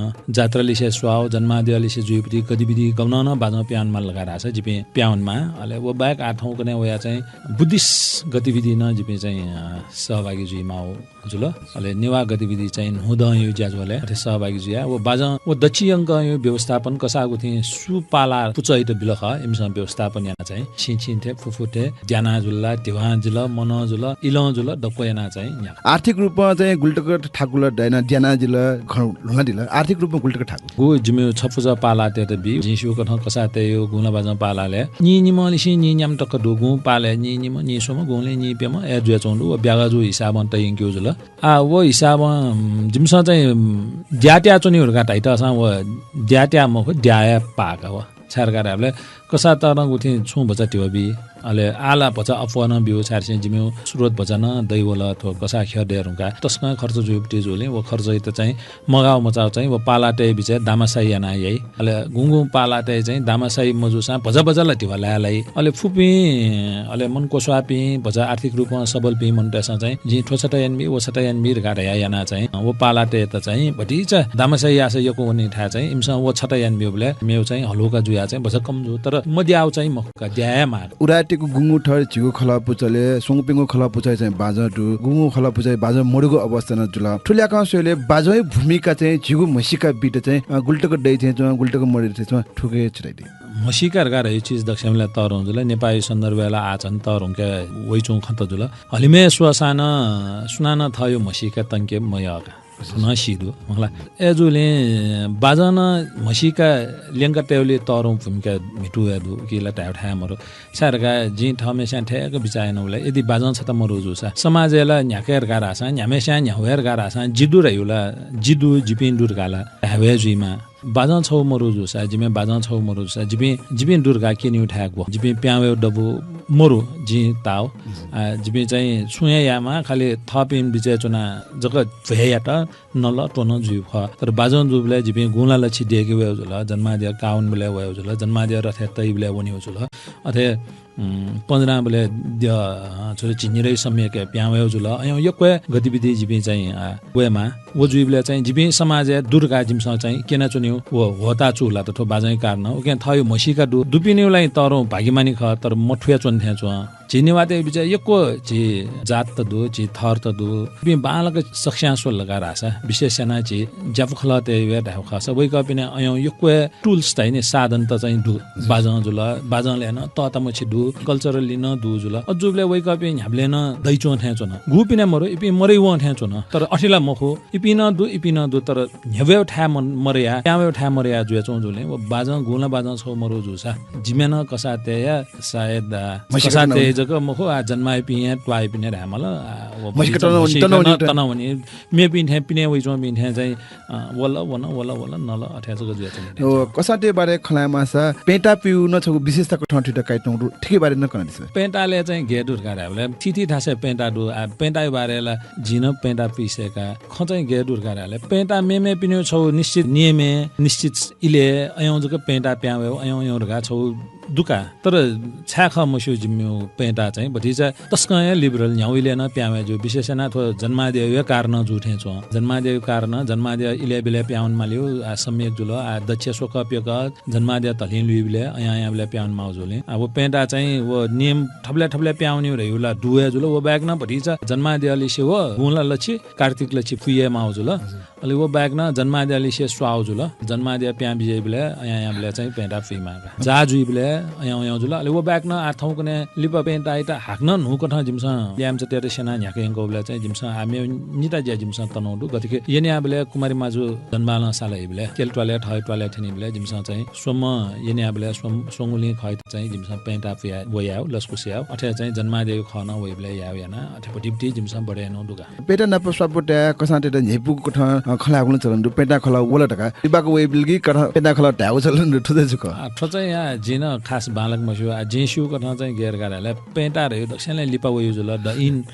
अ, जात्रा लिसे स्वाः, जन्माद्यः लिसे जुइपति गतिविधि गबलं नं बाजं पिहां वनेमाल धकाः धाःसा जिपिं पिहां वनेमाः। अले व बाहेक आः थौंकन्हय् वयाः चाहिँ Buddhist गतिविधि नं जिपिं चाहिँ, अ, सहभागी जुइमाः जुल। अले नेवाः गतिविधि चाहिँ न्हूदँया ज्याझ्वलय् अथे सहभागी जुयाः व बाजं व दच्छि यंकंया व्यवस्थापन कसाः गुथिं सु पाला पुचःयात बिल खः, इमिसं व्यवस्थापन यानाः चाहिँ छिं छिं थें फुफु थें द्यानाः जुल ला, धिवां जुल, मनं जुल, इलं जुल, दक्व यानाः चाहिँ न्ह्याका। आर्थिक रूपं चाहिँ गुलि तक थाकुल, द्याना, द्याना जुल, खँ ल्हुनादिल, आर्थिक रूपं गुलि तक थाकु? गु जिमि छपुचः पालातय्त बी, जिं स्यू कथं कसाःतय्या गुंला बाजं पालालय् नीनिम्हलिसे नीन्याम्ह तक दु, गुं पालय् नीनिम्ह, नीस्वम्ह, गुंलिं नीप्यम्ह अय् जुयाच्वंगु दु। व ब्यागः जू हिसाबं तयंकेगु जुल। आ, व हिसाबं, उम्, जिमिसं चाहिँ, उम्, द्याः त्याः च्वनेगु धकाः धाइतःसां व द्याः त्याः मखु, द्याः हे पाः का व। छाय् धकाः धायेबलय् कसाः तःधं गुथिं छुं भचा धिबा बी। अले आः ला भचा अप्वः नं ब्यू, छाय्धाःसा जिमिगु स्रोत भचा नं दइ वल। थ्व कसाः ख्यः दये धुंकाः तसकं खर्च जुइपति जूलिं व खर्चयात चाहिँ मगाः मचाः चाहिँ व पालातय् बिचय् दामासाही यानाः याइ। अले गुंगुं पालातय् चाहिँ दामासाही मजूसां भचा भचा ला धिबा लाये लाइ। अले फुपिं, अले मन क्वस्वाःपिं, भचा आर्थिक रूपं सबलपिं मनूतय्सं चाहिँ जिं थ्व छता यानाबी, व छता यानाबी धकाः धयाः यानाः चाहिँ व पालातय्त चाहिँ भतिचा दामासाही याःसा यक्व वनी थाय् चाहिँ इमिसं व छता यानाब्यूबलय् मेव चाहिँ हलुका जुयाः चाहिँ भचा कम जू, तर मद्याःगु चाहिँ मखु का, द्याः हे माः। उदाय्‌तय्गु गुंगू थर झीगु खलः पुचलय्, स्वंगूपिंगु खलः पुचलय् चाहिँ बाजं दु, गुंगू खलः पुचलय् बाजं मदुगु अवस्था नं जुल। थुलिं याकनं स्वयेबलय् बाजंया भूमिका चाहिँ झीगु म्हसीका बीत चाहिँ, अ, गुलि तक दइ थें च्वं, गुलि तक मदइ थें च्वं, थुके छुटाइदी। म्हसीका धकाः धयागु चिज दक्वसिबलय् तःधं जुल, नेपाःया सन्दर्भय् ला आः झन तःधंके वइच्वंगु खँ त जुल। हलिमय् स्वःसां नं सुनानं थःगु म्हसीका तंके मयः का। थ्व नं सी दु, मखु ला। अय्जूगुलिं बाजं नं म्हसीका ल्यंका तयेबलय् तःधंगु भूमिका म्हितू हे दु, उकी ला धायेगु थाय् मदु। छाय् धकाः जिं थःम्हेस्यां थय्क बिचाः यानाबलय् यदि बाजं छता मदु जूसा, समाजय् ला न्ह्याके धकाः धाःसां, न्ह्याम्हेस्यां न्ह्यावये धकाः धाःसां, जि दु धयागु ला, जि दु, जिपिं दु धकाः ला धाये हे जुइमाः। बाजं छगू मदु जूसा, जिमि बाजं छगू मदु जूसा, जिपिं, जिपिं दु धकाः क्यनेगु थाय् ग्व? जिपिं पिहां वयेगु दबू मदु, जिं ताःगु। आ, जिपिं चाहिँ छुं हे यायेमाः, खालि थःपिं बिचय् च्वनाः जक भ्वय् यात, नल त्वन जुइगु खः। तर बाजं जूबलय् जिपिं गुंला लच्छि दयेके वयेगु जुल, जन्माद्यः काः वनेबलय् वयेगु जुल, जन्माद्यः रथय् तइबलय् वनेगु जुल। अथे, उम्, पञ्जरांबलय् द्यः, अ, छुं झिंनिदँया सम्यक् पिहां वयेगु जुल। अय् यक्व हे गतिविधि जिपिं चाहिँ, अ, वयेमाः। व जुइबलय् चाहिँ जिपिं समाजय् दु धकाः जिमिसं चाहिँ क्यनाच्वनेगु व ह्वःताः चूलात थ्व बाजंया कारणं। उकिं थःगु म्हसीका दु, दुपिनिगु लागि तःधंगु भाग्यमानी खः, तर मथुयाच्वन थें च्वं। झी नेवाःतय् बिचय् यक्व झी जात त दु, झी थर त दु। इपिं बांलाक सकस्यां स्वल धकाः धाःसा, विशेष यानाः झी ज्यापु खलःतय् हे धायेगु खःसा, वय्कःपिनि अय् यक्व हे tools धाइ नि, साधन त चाहिँ दु। बाजं जुल, बाजंलय् नं तःतामछि दु, culturally नं दु जुल। अथे जूबलय् वय्कःपिं न्ह्याबलें नं दइच्वं थें च्वन। गुपिं नं मरु, इपिं मरइवं थें च्वन। तर अथे ला मखु, इपिं नं दु, इपिं नं दु, तर न्ह्यावयेगु थाय् मन-, मरयाः, पिहां वयेगु थाय् मरयाः जुयाच्वंगु जूगुलिं व बाजं गुंला बाजं छगू मदु जूसा, जिमि नं कसाःतय्या सायद, अ, म्हसीका कसाःतय् जक मखु, आ, जन्माइपिं हे त्वाइपिं हे धायेमाल, आ, व म्हसीका भतिचा तन वनी, म्हसीका तन वनी, न तन वनी। मेपिं थें पिने वइच्वंपिं थें चाहिँ, अ, वल, वन, वल, वल, नल, अथे जक जुयाच्वनी। ओ, कसाःतय् बारे खँ ल्हायेमाःसा, प्यंतापुइगु नं छगू विशेषता कथं थुइत काइतुं दु, थुकिया बारे नं कनादिसँ। प्यंतालय् चाहिँ गय् दु धकाः धायेबलय्, थीथी थासय् प्यंता दु, आ, प्यंताया बारे ला जिं नं प्यंता पुइसेका, खँ चाहिँ गय् दु धकाः धायेबलय्, प्यंता मेमेपिनिगु छगू निश्चित नियमय्, निश्चित इलय्, अयं जक प्यंता प्यां वयेगु, अयं, अयं धकाः छगू दु का। तर छाय् खः मस्यू जिमिगु प्यंता चाहिँ भतिचा तसकं हे liberal, न्ह्यागु इलय् नं प्यां वये ज्यू। विशेष यानाः थ्व जन्माद्यःया कारणं जू थें च्वं। जन्माद्यःया कारणं, जन्माद्यः इलय् बिलय् प्यां वनेमालीगु, आ, सम्यक जुल, आ, दच्छि स्वकः प्यकः जन्माद्यः धल्लिं लुइबलय्, अयां अयां बिलय् प्यां वनेमाःगु जुलिं। आ, व प्यंता चाहिँ व नियम थबलय् थबलय् प्यां वनीगु धइगु ला दु हे जुल। व बाहेक नं भतिचा जन्माद्यःलिसे व गुंला लच्छि, कार्तिक लच्छि पुइये माःगु जुल। हजुर। अले व बाहेक नं जन्माद्यःलिसे स्वाःगु जुल। जन्माद्यः प्यां बिज्याइबलय्, अयां अयां बिलय् चाहिँ प्यंता पुइमाः का। जा जुइबलय् अयां अयां जुल। अले व बाहेक नं आः थौंकन्हय् लिपा प्यंतायात हाकनं न्हूकथं जिमिसं ल्याय्म्हचातय्त स्यनाः न्ह्याके यंकूबलय् चाहिँ जिमिसं आः मेगु निता ज्या जिमिसं तनागु दु। गथे कि यनेयाबलय् कुमारी माजु जन्मलय् साल हइबलय्, केल्टवालय् थः त्वालय् थ्यनीबलय् जिमिसं चाहिँ स्वम्ह यनेयाबलय् स्वं-, स्वंगुलिं खःयात चाहिँ जिमिसं प्यंता पुयाः व यायेगु, लसकुस यायेगु। अथे चाहिँ जन्माद्यःया खः नं वइबलय् यायेगु याना, अथे भतिभति जिमिसं बढे यानागु दु का। प्यंता नाप स्वापू तयाः कसाःतय्त न्ह्यइपुगु कथं, अ, खँ ल्हायेगु नं चलन दु, प्यंता खलः वल धकाः। लिबाक वइबलय् कि कथं प्यंता खलः धायेगु चलन दु, थ्व चाहिँ छु खः? आ, थ्व चाहिँ या, जिं नं खास बांलाक मस्यू। आ, जिं स्यूगु कथं चाहिँ गय् धकाः धायेबलय्, प्यंता धइगु दक्वसिबें लिपा वइगु जुल। द इन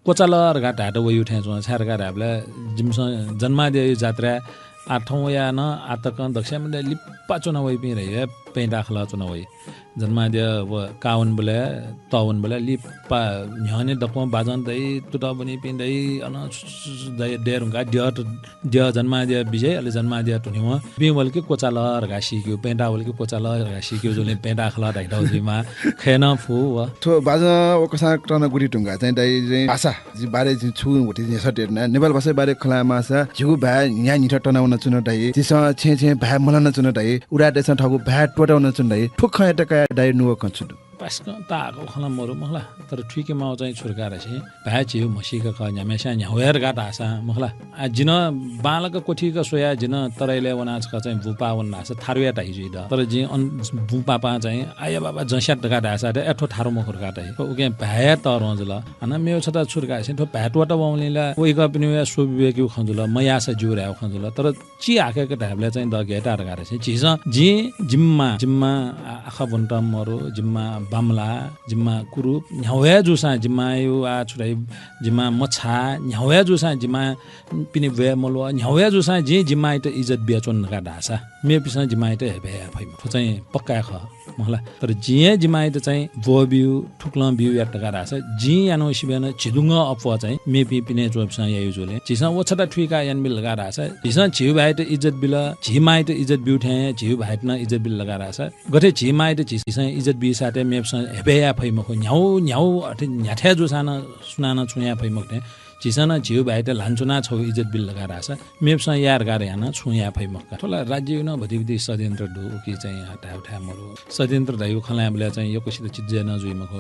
क्वचाल धकाः धायेत वइगु थें च्वं। छाय् धकाः धायेबलय् जिमिसं जन्माद्यःया जात्राय् आः थौं वयाः नं आः तकं दक्वसिबें लिपा च्वना वइपिं धइगु हे प्यंता खलः च्वना वइ। जन्माद्यः व का वनेबलय्, तः वनेबलय् लिपा न्ह्यःने दक्वं बाजं दइ, तुतः ब्वनीपिं दइ, अन छु छु छु दइ, दये धुंकाः द्यः त-, द्यः जन्माद्यः बिज्याइ, अले जन्माद्यः थ्यनीवं, पिं वल कि क्वचाल धकाः सीकेगु, प्यंता वल कि क्वचाल धकाः सीकेगु जुलिं प्यंता खलः धाइथाय् जुइमाः, खये नं फु व। थ्व बाजं व कसाः तःनं गुथि धुंकाः चाहिँ दाइ चाहिँ भाषा जि बारे जिं छुं वति न्ह्यसः तेतना नेपाल भाषा बारे खँ ल्हायेमाःसा झीगु भाय् न्हियान्हिथं तनावनाच्वन दाइ। झीसं छेँय् छेँय् भाय् मलानाच्वन दाइ। उराय्‌तय्‌सं थःगु भाय् त्वःतावनाच्वन दाइ। थ्व खँयात कयाः दाइ नुगः खँ छु दु? पास्कं ताःहाकःगु खँ ला मरु मखु ला, तर थुइके माःगु चाहिँ छु धकाः धाःसा, भाय् झीगु म्हसीका खः, न्ह्याम्हेस्यां न्ह्यावय् धकाः धाःसा मखु ला। आ, जिं बांलाक क्वथीक स्वयाः जिं तराईलय् वनाः छकः चाहिँ बुँपाः वन धाःसा थारुया धाइ जुइ द। तर जिं अन बुँपापां चाहिँ आया बाबा जँ स्यात धकाः धाःसा त, ए, थ्व थारु मखु धकाः धाइ। थ्व उकिं भाय्‌या तःधं जुल। हानं मेगु छता छु धकाः धाःसा, थ्व भाय् त्वःतावंबलय् ला वय्‌कःपिनिगु या स्वविवेकयागु खँ जुल, मयाःसा ज्यू धयागु खँ जुल। तर चिहाकय्‌क धायेबलय् चाहिँ द गय् ताः धकाः धाःसा, झीसं जिं जिमिमां, जिमिमां आ-, आखः ब्वनेत मरु, जिमिमां बांमलाः, जिमिमां कुरूप, न्ह्यावय् जूसां जिमिमांयागु आ छु धाइ, जिमिमां मछाः, न्ह्यावय् जूसां जिमिमांपिनि ब्वये मल्वः, न्ह्यावय् जूसां जिं जिमिमांयात इज्जत बियाच्वना धकाः धाःसा, मेपिन्सं जिमिमांयात हेपय् याये फइ मखु। थ्व चाहिँ पक्का हे खः। मखु ला। तर जिं हे जिमिमांयात चाहिँ ब्वःबिउ, थुकलं बिउ यात धकाः धाःसा, जिं यानागु सिबें नं झिदुंगः अप्वः चाहिँ मेपिं पिने च्वंपिन्सं याइगु जुलिं, झीसं व छता थुइकाः यानाबिल धकाः धाःसा, झीसं झीगु भाय्‌यात इज्जत बिल, झी मांयात इज्जत ब्यूथें हे झीगु भाय्‌यात नं इज्जत बिल धकाः धाःसा, गथे झी मांयात झीसं इज्जत बीसाथें मेपिन्सं हेपय् याये फइ मखु, न्ह्याउ न्ह्याउ अथे न्ह्याथय् जूसां नं सुनानं छुं याये फइ मखु थें, झीसं नं झीगु भाय्‌यात ल्हानाच्वनाः छगू इज्जत बिल धकाः धाःसा, मेपिन्सं याये धकाः धयाः नं छुं याये फइ मखु का। थ्व ला राज्ययागु नं भतिभति षड्यन्त्र दु, उकी चाहिँ धायेगु थाय् मरु। षड्यन्त्र धइगु खँ ल्हायेबलय् चाहिँ यक्वसित चित्त जुया नं जुइ मखु।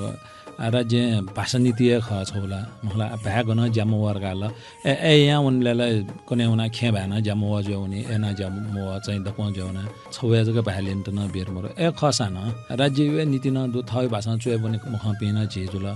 आ, राज्यं भाषा नीति हे खः छगू ला, मखु ला, भाय् गनं ज्या मवः धकाः ला। ए, ए, यां वनेबलय् ला कन्हय् वनाः खेँय् भाय् नं ज्या मवः जुया वनी, अय् नं ज्या मवः चाहिँ दक्वं जुया वनाः छगू हे जक भाय् ल्यनेत नं बेर मरु। अय् खःसां नं राज्ययागु हे नीति नं दु, थःगु भाषां च्वय् ब्वने मखंपिं नं झी जुल। आ,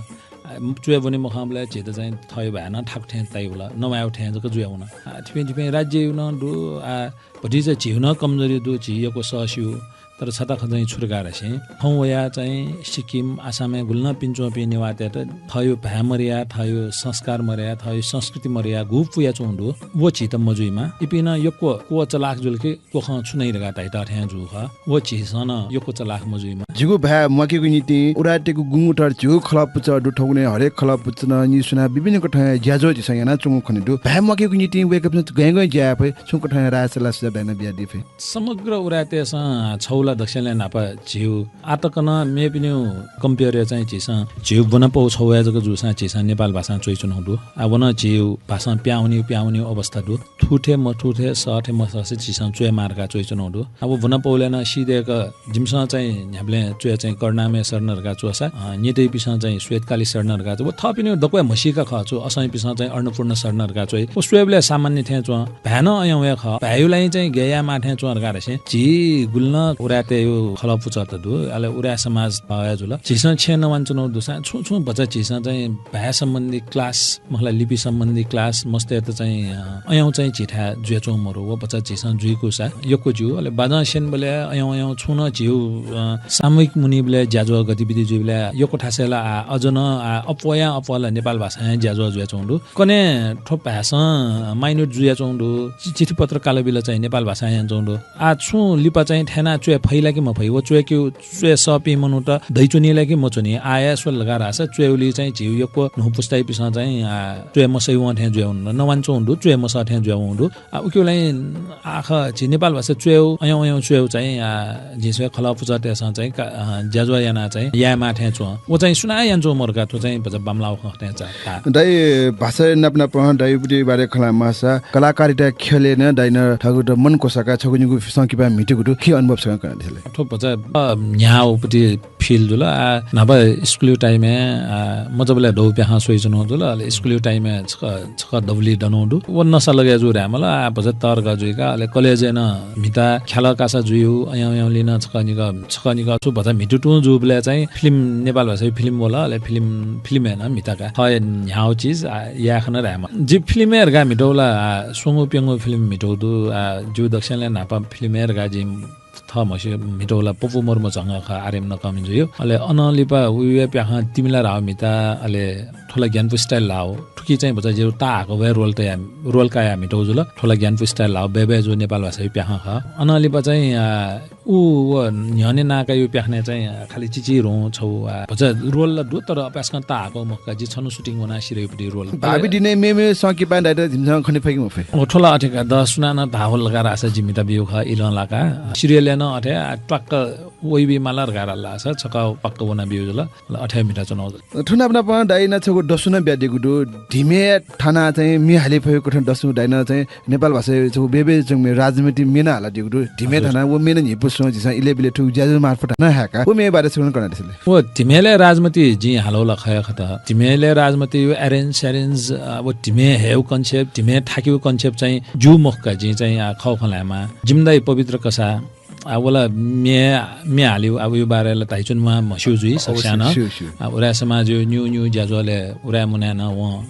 च्वय् ब्वने मखंबलय् झीत चाहिँ थःगु भाय् नं थाकु थें ताइ वल, नवायेगु थें जक जुया वन। आ, थिपिं थिपिं राज्ययागु नं दु, आ, भतिचा झीगु नं कमजोरी दु, झी यक्व सः स्यू। तर छता खँ चाहिँ छु धकाः धाःसा, थौं वयाः चाहिँ सिक्किम, आसामय् गुलि नं पिने च्वंपिं नेवाःतय्‌त थःगु भाय् मदयाः, थःगु संस्कार मदयाः, थःगु संस्कृति मदयाः गु पुयाच्वंगु दु, व झीत मजुइमा। इपिं नं यक्व क्वःचलाख जुल कि क्वखं छु नइ धकाः धाइत थें जू खः। व झीसं नं यक्व चलाख मजुइमा। झीगु भाय् म्वाकेगु निंतिं उराय्‌तय्‌गु गुंगू तर झीगु खलः पुचः दु, थौंकन्हय् हरेक खलः पुचलं निस्वनाः विभिन्न कथंया ज्याझ्वः झीसं यानाच्वंगु खने दु। भाय् म्वाकेगु निंतिं वय्‌कःपिन्सं गय् गय् ज्या याये फइ, छुं कथंया राय सल्लाह सुझाव धयाः बियादी फइ। समग्र उराय्‌तय्‌सं छगू ला दक्वसिबें न्हापा झीगु आः तक नं मेपिनिगु compare-य् चाहिँ झीसं झीगु ब्वनापौ छगू हे जक जूसां झीसं नेपाल भाषां च्वइच्वनागु दु। आ, व नं झीगु भाषां प्याहां वनीगु, प्याहां वनीगु अवस्था दु। थुथे मथुथे, सःथे मसःसे झीसं च्वये माः धकाः च्वइच्वनागु दु। आ, व ब्वनापौलय् नं सीदय्‌क जिमिसं चाहिँ न्ह्याबलें च्वय् चाहिँ करुणामय शरण धकाः च्वःसा, अ, न्यतइपिन्सं चाहिँ श्वेतकाली शरण धकाः च्वः। व थःपिनिगु दक्वं हे म्हसीका खः, छु असंपिन्सं चाहिँ अन्नपूर्ण शरण धकाः च्वइ। व स्वयेबलय् सामान्य थें च्वं, भाय् नं अय्‌नं हे खः, भाय्‌यागु लागिं चाहिँ गय् याये माः थें च्वं धकाः धाःसा झी गुलि नं यातेयु खलः पुचःत दु, अले उराय् समाज थः हे जुल। झीसं छेँ नवानाच्वनागु दुसा छुं छुं भचा झीसं चाहिँ भाय् सम्बन्धी class, मखुला लिपि सम्बन्धी class, मस्तय्त चाहिँ, अ, अयं चाहिँ झीथाय् जुयाच्वंगु मरु। व भचा झीसं जुइकूसा यक्व ज्यू। अले बाजं स्यनीबलय् अयं अयं छुं नं झीगु, अ, सामूहिक मुनीबलय् ज्याझ्वः गतिविधि जुइबलय् यक्व थासय् ला आ, अझ नं आ, अप्वःया अप्वः ला नेपाल भाषां हे ज्याझ्वः जुयाच्वंगु दु। कन्हय् थ्व भाय्सं minute जुयाच्वंगु दु। चि-, चिठीपत्र कालबिल चाहिँ नेपाल भाषां यानाच्वंगु दु। आ, छुं लिपा चाहिँ थय्नाः च्वये फइ ला कि मफइ? व च्वय्के, च्वये सःपिं मनूत दइच्वनी ला कि मच्वनी? आः हे स्वल धकाः धाःसा च्वयेगुली चाहिँ झीगु यक्व न्हू पुस्तायापिन्सं चाहिँ, आ, च्वये मसइवं थें जुयावन, नवानाच्वंगु दु, च्वये मसः थें जुयावंगु दु। आ, उकिं ला आखः झी नेपाल भाषा च्वयेगु, अयं अयं च्वयेगु चाहिँ, आ, झी स्वये खलः पुचःतय्सं चाहिँ का-, अ, ज्याझ्वः यानाः चाहिँ यायेमाः थें च्वं। व चाहिँ सुनां यानाच्वंगु मरु का, थ्व चाहिँ भचा बांमलाःगु खँ थें चा-, ताः। दाइ, भाषा नाप नापं दाइयागु बारे खँ ल्हायेमाःसा कलाकारिता ख्यलय् नं दाइनं थःगु दु मन क्वसाकाः छगू निगू संकिपा म्हितेगु दु। थुकिया अनुभव छकः कनादिसँ ले। थ्व भचा, अ, न्ह्याःगु पति feel जुल। आ, न्हापा स्कुलयु time-य्, आ, मचाबलय् दबू प्याखं स्वयाच्वनागु जुल। अले स्कुलयु time-य् छकः, छकः दबुलिइ दनागु दु। व नसा लगे जू धायेमाल। आ, भचा तःधंगु जुइका, अले college-य् नं म्हिता ख्यालः कासा जुइगु, अयं अयंलि नं छकः निकः, छकः निकः छु भचा म्हितु तुं जूबलय् चाहिँ film, नेपाल भाषायु film वल। अले film, film-य् नं म्हिता का। थः हे न्ह्याःगु चिज, आ, याये खन धायेमाल। जि film-य् धकाः म्हितू ला, आ, स्वंगू प्यंगू film म्हितू दु। आ, जिगु दक्वसिनं न्हापा film-य् धकाः जिं थःम्हस्यु म्हितू ला पप्पू मुर्मु झंगः खः, आर्यम नकःमिजुया। अले अनं लिपा उया प्याखं तिमिला राव म्हिता, अले थ्व ला ज्ञानपु style ल्हाः। थुकी चाहिँ भचा जिगु ताःहाकः व हे role तयाः, role कायाः म्हितू जुल। थ्व ला ज्ञानपु style ल्हाः, बय्बय् जू नेपाल भाषायु प्याखं खः। अनं लिपा चाहिँ, आ, उ व न्ह्यःने नाकायु प्याखनय् चाहिँ, आ, खालि चिचिधंगु छगू, आ, भचा role ला दु, तर अपाय्सकं ताःहाकः मखु का, जि छन्हु shooting वनाः सिधयु पति role। भावी दिनय् मेमेगु संकिपां दाइयात जिमिसं खने फइ कि मफइ? ओ, थ्व ला अथे का, द सुनानं धाःगु ला धकाः धाःसा जि म्हिता ब्यूगु खः, इलं लाकाः। Serial-य् नं अथे, आ, त्वाक्क वइबी माल धकाः धाःसा छकः पक्का वनाब्यू जुल। अले अथे म्हिताच्वनागु जुल। थुनाप नापं दाइनं छगू दसु नं बियादीगु दु। धिमय् थानाः चाहिँ म्ये हाले फइगु कथं दसु दाइनं चाहिँ नेपाल भाषायु छगू बय्बय् च्वंगु म्ये राजमति म्ये नं हालादीगु दु। धिमय् हजुर। थानाः व म्ये नं न्ह्यइपुसे च्वं झीसं इलय् बिलय् थुगु ज्याझ्वः मार्फत नं हाय्का। व म्येया बारे छकः नं कनादिसँ ले। व धिमय् लय् राजमति जिं हालागु ला खः हे खत। धिमय् लय् राजमतियु arrange स्यारेन्ज, अ, व धिमय् हयेगु concept, धिमय् थाकेगु concept चाहिँ जिगु मखु का, जिं चाहिँ, आ, खः खँ ल्हायेमाः। जिमि दाइ पवित्र कसाः, आ, व ला म्ये, म्ये हालेगु, आ, वयु बारे ला धाइच्वनेमाः म्हस्यू जुइ, अवश्य, सकस्यां नं। स्यू, स्यू। आ, उराय् समाजयु निगू निगू ज्याझ्वलय् उराय् मुनाय् नं वं,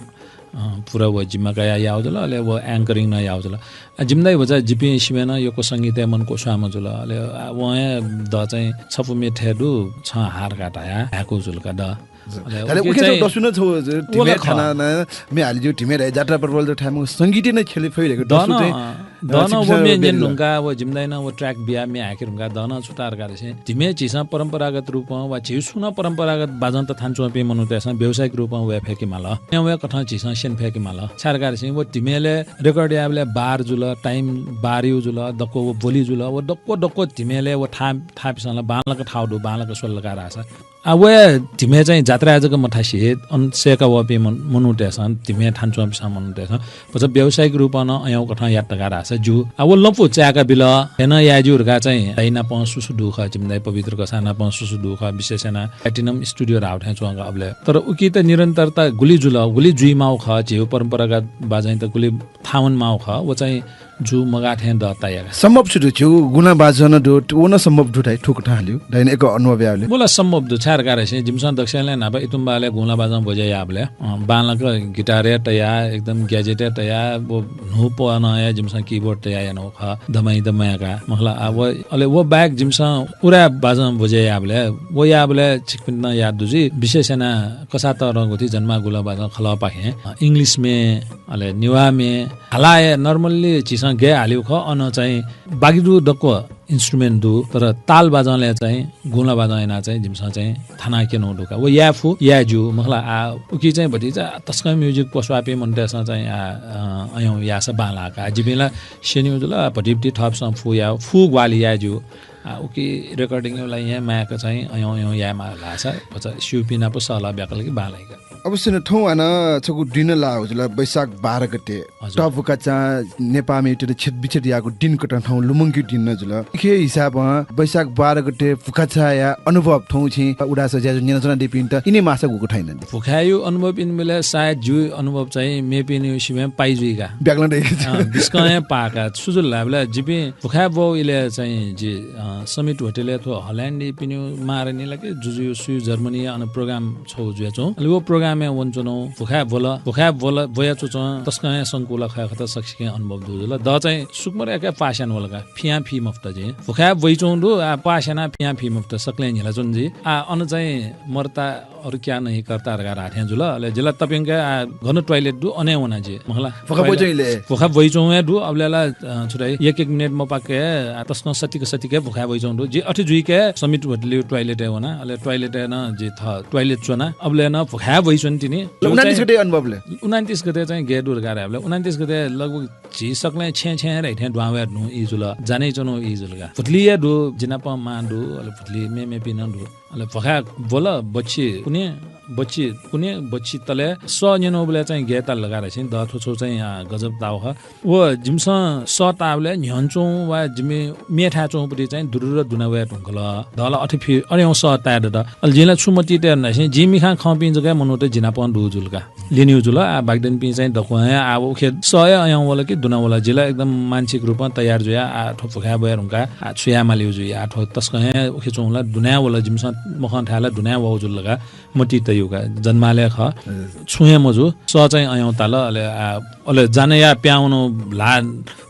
अ, पूरा व जिम्मा कयाः याःगु जुल, अले व anchoring नं याःगु जुल। आ, जिमि दाइ भचा जिपिं सिबें नं यक्व संगीतय् मन क्वस्वाःम्ह जुल, अले, आ, वं हे द चाहिँ छपु म्ये थथे दु, छं हाः धकाः धयाः हाय्कूगु जुल का द। अले अले उकी उकी चाहिँ चाहिँ दसु नं छगू व ला धिमय् खः। थानाः नं म्ये हाले ज्यू, धिमय् धाइ जात्रा पर्वल थाय् मखु संगीतय् नं ख्यले फइ धकाः दसु दनं, चाहिँ, अ, दनं व छिकपिन्सं म्ये न्यने ब्यदीगु। धुंकाः व जिमि दाइनं व track बियाः म्ये हाय्के धुंकाः दनं छु धाल धाःसा धिमय् झीसं परम्परागत रूपं वा झीसु नं परम्परागत बाजंत थानाच्वंपिं मनूतय्सं व्यावसायिक रूपं वये फय्के माल। अय् वये कथं झीसं स्यने फय्के माल। छु धाल धाःसा व धिमय् लय् record याःबलय् bar जुल, time bar यु जुल, दक्व व बोली जुल, व दक्व दक्व धिमय् लय् व थाः, थाःपिसं ला बांलाक थाःगु दु, बांलाक स्वल धकाः धाःसा। आ, व हे धिमय् चाहिँ जात्राय् जक मथासे, अन सय्का वःपिं मन-, मनूतय्सं, धिमय् थानाच्वंपिसं मनूतय्सं भचा व्यावसायिक रूपं नं अय् वये कथं यात धकाः धाःसा ज्यू। आ, व लँपु चाय्का बिल, अथे नं याये ज्यू धकाः चाहिँ दाइ नाप सुसु दु खः, जिमि दाइ पवित्र कसाः नाप सुसु दु खः, विशेष यानाः Platinum Studio धाःगु थें च्वंगु अबलय्। तर उकित निरन्तरता गुलि जुल, गुलि जुइमाःगु खः, झीगु परम्परागत बाजंयात गुलि थाहां वनेमाःगु खः, व चाहिँ जू मगाः थें द ताया। सम्भव छु दु, झीगु गुंला बाजं नं दु, व नं सम्भव दु धाइ, थुकथं हालेगु, दाइनं एक अनुभव याःबलय्। व ला सम्भव दु, छु धाल धाःसा जिमिसं दक्वसिनं न्हापा इतुम्बालय् गुंला बाजं बजे याःबलय्, अ, बांलाक guitar-य् तयाः, एकदम gadget-य् तयाः, व न्हू पनं हे जिमिसं keyboard तयाः यानागु खः, दमाइत मयाकाः, मखु ला, आ, व, अले व बाहेक जिमिसं उराय् बाजं बजे याःबलय्, व याःबलय् छिकपिन्त नं याद दु जुइ, विशेष यानाः कसाः तःधंगु थी जन्माः गुंला बाजं खलःपाखें, अ, English म्ये, अले नेवाः म्ये, हालाः हे normally झीसं गय् हालेगु खः, अन चाहिँ बाकी दु दक्व instrument दु, तर ताल बाजंलय् चाहिँ गुंला बाजं यानाः चाहिँ जिमिसं चाहिँ थानाः क्यनागु दु का। व याये फु, याये ज्यू, मखु ला, आ, उकी चाहिँ भतिचा तसकं music पस्वाःपिं मनूतय्सं चाहिँ, आ, अ, अय् याःसा बांलाः का। जिपिं ला स्यनीगु जुल, भतिभति थःपिसं फु या, फु ग्वाहालि याये ज्यू। आ, उकी recording-यु लागि हे माय्क चाहिँ अय् अय् यायेमाः धाःसा भचा स्यूपिं नाप सल्लाह ब्याकल कि बांलाइ का। अवश्य नं, थौं हानं छगू दिन लाः जुल, वैशाख बाह्र गते। हजुर। तःभुखाचां नेपाःमितय्त छेद बिछेद याःगु दिन कथं थौं लुमंकेगु दिन नं जुल। थुकिया हिसाबं वैशाख बाह्र गते भुखाचाया अनुभव थौं छिं उदाय् सर ज्याझ्वः न्यनाच्वनादीपिन्त इने माःसा गुगु थाय् नं दु? भुखायु अनुभव इनेबलय् सायद जिगु अनुभव चाहिँ मेपिनिगु सिबें पाइ जुइ का। ब्याकलं दइ। अँ, बिस्कं हे पाः का। छु जुल धाःबलय् जिपिं भुखाय् ब्वः इलय् चाहिँ जि, अँ, समिट होटलय् थ्व हल्यान्डपिनिगु महारानी ला कि जुजुयु सुयु जर्मनी अन program छगू जुयाच्वं। अले व program-य् वनाच्वनागु, भुखाय् ब्वल, भुखाय् ब्वल, ब्वयाच्वंच्वं तसकं हे संकुल खः खत सकसिके अनुभव दु जुल। द चाहिँ सुकुमर याके पाः स्यानावल का, फियां फी मफुत जिं। भुखाय् ब्वइच्वंगु दु, आ, पाः स्यानाः फियां फी मफुत, सकलें न्हिलाच्वन जि। आ, अन चाहिँ मर्ता अरू क्या नहीं कर्ता धकाः धाःथें जुल। अले जिला तप्यंक आ, गन toilet दु, अन हे वना जि, मखु ला। भुखाय् ब्वइच्वंगु इलय्? भुखाय् ब्वइच्वंगु हे दु, अबलय् ला, अ, छु धाइ, एक एक मिनेट मपाके, आ, तसकं सतिक सतिक भुखाय् ब्वइच्वंगु दु। जि अथे जुइके समिट होटलयु toilet-य् वना, अले toilet-य् नं जि थः toilet च्वना। अबलय् नं भुखाय् ब्वइच्वन तिनि। उनन्तिस गते अनुभव ले? उनन्तिस गते चाहिँ गय् दु धकाः धायेबलय्, उनन्तिस गते लगभग झी सकलें छेँ छेँ हे धाइथें दुहां वये धुन ई जुल, जाने च्वनु ई जुल का। भुतुलि हे दु, जिनापं मां दु, अले भुतुलि मेमेपिं नं दु। अले भुखाय् ब्वल, बच्छि कुने, बच्छि कुने, बच्छि तले सः न्यनाबलय् चाहिँ गय् ताल धकाः धाःसा द थ्व छगू चाहिँ, आ, गजब दावा खः। व जिमिसं सः ताःबलय् न्ह्यःने च्वंगु वा जिमि मेथाय् च्वंगुपट्टि चाहिँ दुरुर दुना वये धुंकल। द ला अथे फि, अथे सः ताये दत। अले जिं ला छु मतिइ तये धुन धाःसा जिं मिखां खंपिं जक हे मनूत जिनापं दु जुल का। ल्यनेगु जुल, आ, बाकि दनिपिं चाहिँ दक्वं हे, आ, उखे सः हे अयं वल कि दुना वल, जि ला एकदम मानसिक रूपं तयार जुया, आ, थ्व भुखाय् ब्वये धुंकाः, आ, छु याये मालीगु जुइ, आ, थ्व तसकं हे उखे च्वंगु ला दुना हे वल, जिमिसं मखं थाय् ला दुना हे वःगु जुल धकाः मतिइ तयागु का, जन्मालय् खः। हजुर। छुं हे मजू, सः चाहिँ अयं ताल, अले, आ, अले जाने याः प्याहां वनागु ल्हाः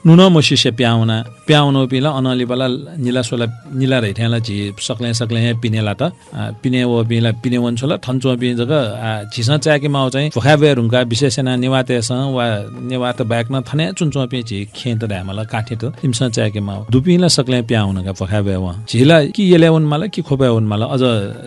नुनं मसिसे प्याहां वना, प्याहां वनापिं ला अनं लिपा ला निला स्वला, निला धाइथें ला झी सकलें सकलें हे पिने लात। आ, पिने वःपिं ला पिने वने छ्वल, थन च्वंपिं जक, आ, झीसं चाय्‌के माःगु चाहिँ भुखाय् ब्वये धुंकाः विशेष यानाः नेवाःतय्‌सं वा नेवाःत बाहेक नं थन हे च्वनाच्वंपिं झी खेँत धायेमाल, काठेँत, इमिसं चाय्‌के माःगु। दुपिं ला सकलें प्याहां वन का भुखाय् ब्वये वं। झी ला कि यलय् वनेमाल कि ख्वपय् वनेमाल, अझ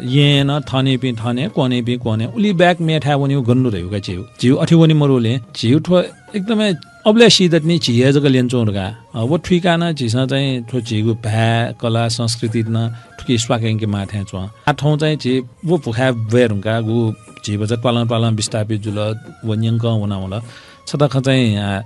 येँय् नं थनेपिं थने, क्वनेपिं क्वने, उलि बाहेक मेथाय् वनेगु गन दु धयागु का झीगु। झीगु अथे वने मरुबलय् झीगु थ्व एकदमै अबलय् सी दत नि झी हे जक ल्यनाच्वं धकाः। अ, व थुइकाः नं झीसं चाहिँ थ्व झीगु भाय्, कला, संस्कृति नं थुकी स्वाके यंके माः थें च्वं। आः थौं चाहिँ झी व भुखाय् ब्वये धुंकाः गु झी भचा त्वालं त्वालं विस्थापित जुल, व न्यंकं वना वल। छता खँ चाहिँ, आ,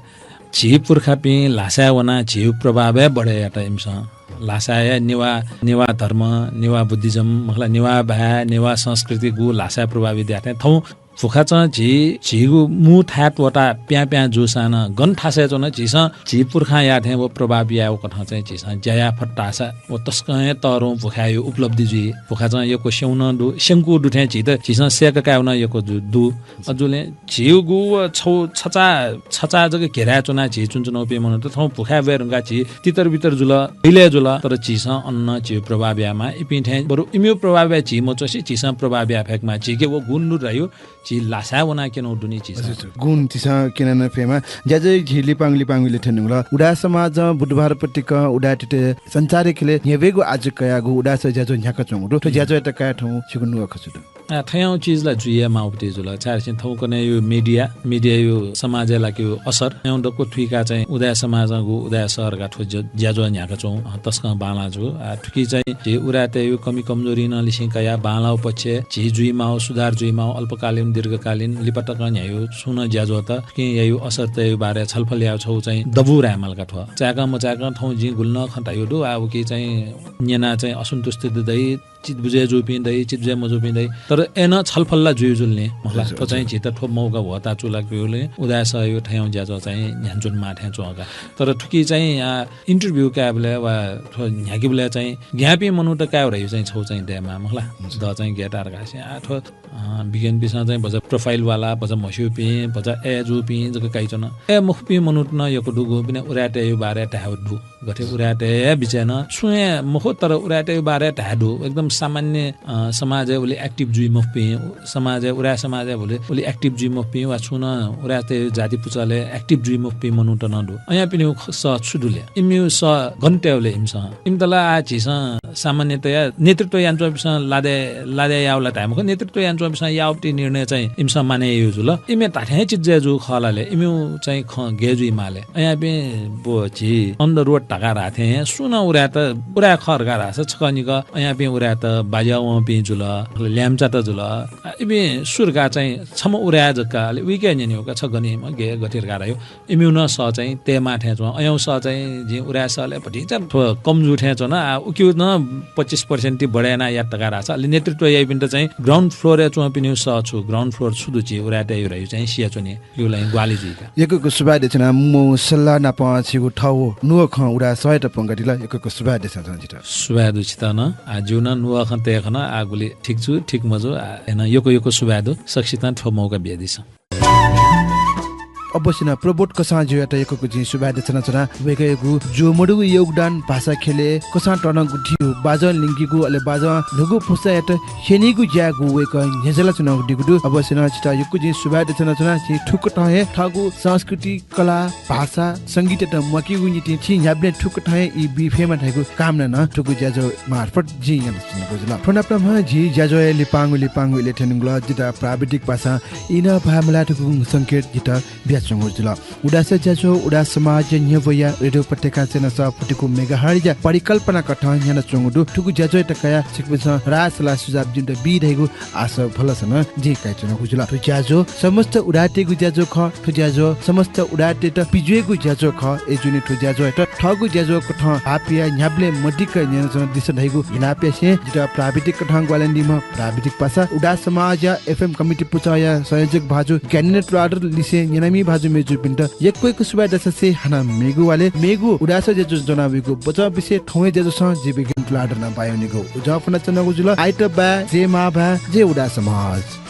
झी पुर्खापिं ल्हासाय् वनाः झीगु प्रभाव हे बढे यात इमिसं। ल्हासाय् हे नेवाः, नेवाः धर्म, नेवाः बुद्धिज्म, मखु ला, नेवाः भाय्, नेवाः संस्कृति गु ल्हासाय् प्रभावित याः थें थौं भुखाचं झी, झीगु मू थाय् त्वःताः प्यां प्यां जूसां नं गन थासय् च्वन, झीसं झी पुर्खां याः थें व प्रभाव यायेगु कथं चाहिँ झीसं ज्या याये फत धाःसा व तसकं हे तःधंगु भुखाय्‌या उपलब्धि जुइ। भुखाचं यक्व स्यंगु नं दु, स्यंकूगु दु थें झीत, झीसं सय्‌क कायेगु नं यक्व जु-, दु। अजुलिं झीगु व छौ छचा, छचा जक घेराय् च्वनाः झी च्वनाच्वनापिं मनूत थौं भुखाय् ब्वये धुंकाः झी तितर बितर जुल, इलय् जुल, तर झीसं अन नं झीगु प्रभाव यायेमाः। इपिं थें बरु इमिगु प्रभावय् झी मच्वंसे झीसं प्रभाव याये फय्‌केमाः। झीके व गुण दु धयागु झी ल्हासाय् वनाः क्यनागु दु नि झीसं। हजुर, हजुर। गुण झीसं क्यना नं फयेमा। ज्याझ्वः झी लिपांगु लिपांगु इलय् थ्यनेगु ला। उदाय् समाजं बुधबार पतिकं उदाय्‌तय्‌त संसारय् ख्यलय् न्ह्यब्वयेगु आजु कयागु उदाय् सः ज्याझ्वः न्ह्याकाच्वंगु दु। थ्व ज्याझ्वःयात कयाः थौं छिगु नुगः खँ छु दु? अ, थज्याःगु चिज ला जुइ हे माःगु जुल। छाय्‌धाःसा थौंकन्हय्‌या media, media-या समाजय् लाकेगु असर। थज्याःगु दक्व थुइकाः चाहिँ उदाय् समाजं गु उदाय् सः धकाः थ्व ज्या-, ज्याझ्वः न्ह्याकाच्वंगु, अ, तसकं बांलाः जूगु। अ, थुकी चाहिँ झी उदाय्‌तय्‌गु कमी कमजोरी नं लिसें कयाः बांलाःगु पक्षय् झी जुइमाःगु, सुधार जुइमाःगु, अल्पकालीन, दीर्घकालीन, लिपा तकं न्ह्याइगु छुं नं ज्याझ्वःत थुकिं याइगु असरतय्‌गु बारे छलफल यायेगु छगू चाहिँ दबू धायेमाल का थ्व। चाय्‌कं मचाय्‌कं थौं जिं गुलि नं खँ धयागु दु, आः उकी चाहिँ न्यनाः चाहिँ असन्तुष्टि दइ, चित्त बुझे जूपिं दइ, चित्त बुझे मजूपिं दइ। तर अय्‌नं छलफल ला जुइ जुल नि, मखु ला? हजुर, थ्व चाहिँ हजुर। झीत थ्व मौका ह्वःताः चूलाकेगुलिं उदाय् सःया थज्याःगु ज्याझ्वः चाहिँ न्ह्यानाच्वनेमाः थें च्वं का। तर थुकी चाहिँ, आ, interview कायेबलय् वा थ्व न्ह्याकेबलय् चाहिँ ज्ञाःपिं मनूत कायेगु धइगु चाहिँ छगू चाहिँ दयेमाः, मखु ला? हजुर। द चाहिँ गय् तार धाःसा, आ, थ्व, अ, विज्ञानपिसं चाहिँ भचा profile वाला, भचा म्हस्यूपिं, भचा अय् जूपिं जक काइच्वन। अय् मखुपिं मनूत नं यक्व दु, गुपिं उदाय्‌तय्‌या बारे धायेगु दु। गथे उदाय्‌तय्‌या बिचय् नं छुं हे मखु, तर उदाय्‌तय्‌या बारे धाये दु। एकदम सामान्य, अ, समाजय् उलि active जुइ मफुपिं, समाजय्, उदाय् समाजय् उलि, उलि active जुइ मफुपिं वा छुं नं उदाय्‌तय्‌या जाति पुचलय् active जुइ मफुपिं मनूत नं दु। अय्‌पिनिगु ख-, सः छु दु ले? इमिगु सः गन तये ले इमिसं? इमित ला आः झीसं सामान्यतया नेतृत्व यानाच्वंपिन्सं लादे, लादे याःगु ला धाये मखु, नेतृत्व यानाच्वंपिन्सं याःगु निर्णय चाहिँ इमिसं माने याइगु जुल। इमि धात्थें हे चिज जू खः ला ले, इमिगु चाहिँ खँ गय् जुइ माले। अय्‌याःपिं व झी on the road धकाः धाःथें सुं नं उराय्‌त, उराय् खः धकाः धाःसा छकः निकः अय्‌याःपिं उराय्‌त बाज्या वंपिं जुल, ल्याय्‌म्हचात जुल। इमि सुरुका चाहिँ छम्ह उराय् जक, अले उइके न्यनेगु का छ गन याइम्ह, गय् गथे धकाः धाइगु। इमिगु नं सः चाहिँ तयेमाः थें च्वं। अय्‌याःगु सः चाहिँ जिं उराय् सः ले भतिचा थ्व कम जू थें च्वन। आ, उकियागु नं पच्चिस percent ति बढे याना यात धकाः धाःसा, अले नेतृत्व याइपिन्त चाहिँ ground floor य् च्वंपिनिगु सः छु, ground floor छु दु, झी उराय्‌तय् धइगु चाहिँ सियाच्वने। यक्व यक्व सुभाय् देछाना मू सल्लाह नाप छिगु थःगु नुगः खँ उदाय् सःयात प्वंकादिल। यक्व यक्व सुभाय् देछाना जितः। सुभाय् दु छितः नं। आ, जिगु नं नुगः खँ तये खन, आ, गुलि ठीक जू, ठीक मजू, आ, अय्‌नं यक्व यक्व सुभाय् दु। सकसितं थ्व मौका बियादिसँ। अवश्य नं प्रबोध कसांजुयात यक्व यक्व जिं सुभाय् देछाना च्वना। वय्‌कःयागु ज्वः मदुगु योगदान भाषा ख्यलय् कसां तःधंगु धइगु, बाजं लिंकेगु, अले बाजं न्हूगु पुस्तायात स्यनीगु ज्याय् वय्‌कः न्ह्यज्याला च्वनागु दिगु दु। अवश्य नं छितः यक्व जिं सुभाय् देछाना च्वना। छिं थुकथं हे थःगु संस्कृति, कला, भाषा, संगीतयात म्वाकेगु निंतिं छिं न्ह्याबलें थुकथं हे ई बी फयेमा धइगु कामना नं थुगु ज्याझ्वः मार्फत जिं यानाच्वनागु जुल। थ्व नापनापं झी ज्याझ्वःया लिपांगु लिपांगु इलय् थ्यनेगु जुल। जितः प्राविधिक पासां इनाप भाय् मलाः धुंकूगु संकेत जितः बियाच्वंगु जुल। उदाय् सः ज्याझ्वः उदाय् समाजया न्ह्यब्वया रेडियो उपत्यका च्यानल सः फुति कू megahertz या परिकल्पना कथं न्ह्यानाच्वंगु दु। थुगु ज्याझ्वःयात कयाः छिकपिन्सं राय सल्लाह सुझाव जिमित बी धइगु आशा भलसा नं जिं कयाच्वनागु जुल। थ्व ज्याझ्वः समस्त उदाय्‌तय्‌गु ज्याझ्वः खः। थ्व ज्याझ्वः समस्त उदाय्‌तय्‌त पिज्वयेगु ज्याझ्वः खः। अय्‌जूगुलिं थ्व ज्याझ्वःयात थःगु ज्याझ्वः कथं भाःपियाः न्ह्याबलें मदिक्क न्यनाच्वनादिसँ धइगु भिलाप यासें जितः प्राविधिक कथं ग्वाहालि यानादीम्ह प्राविधिक पासा उदाय् समाजया FM committee पुचःया संयोजक भाजु ज्ञानेन्द्र तुलाधर लिसें न्यनामि भाजु मय्‌जुपिन्त यक्व यक्व सुभाय् देछासें हानं मेगु वालय् मेगु उदाय् सः ज्याझ्वः ज्वना वइगु बचं बिसें थौंया ज्याझ्वःसं जि विज्ञान तुलाधरं बाय् वनेगु उजं फ्वनाच्वनागु जुल। आइतबाः, जय मांभाय्, जय उदाय् समाज।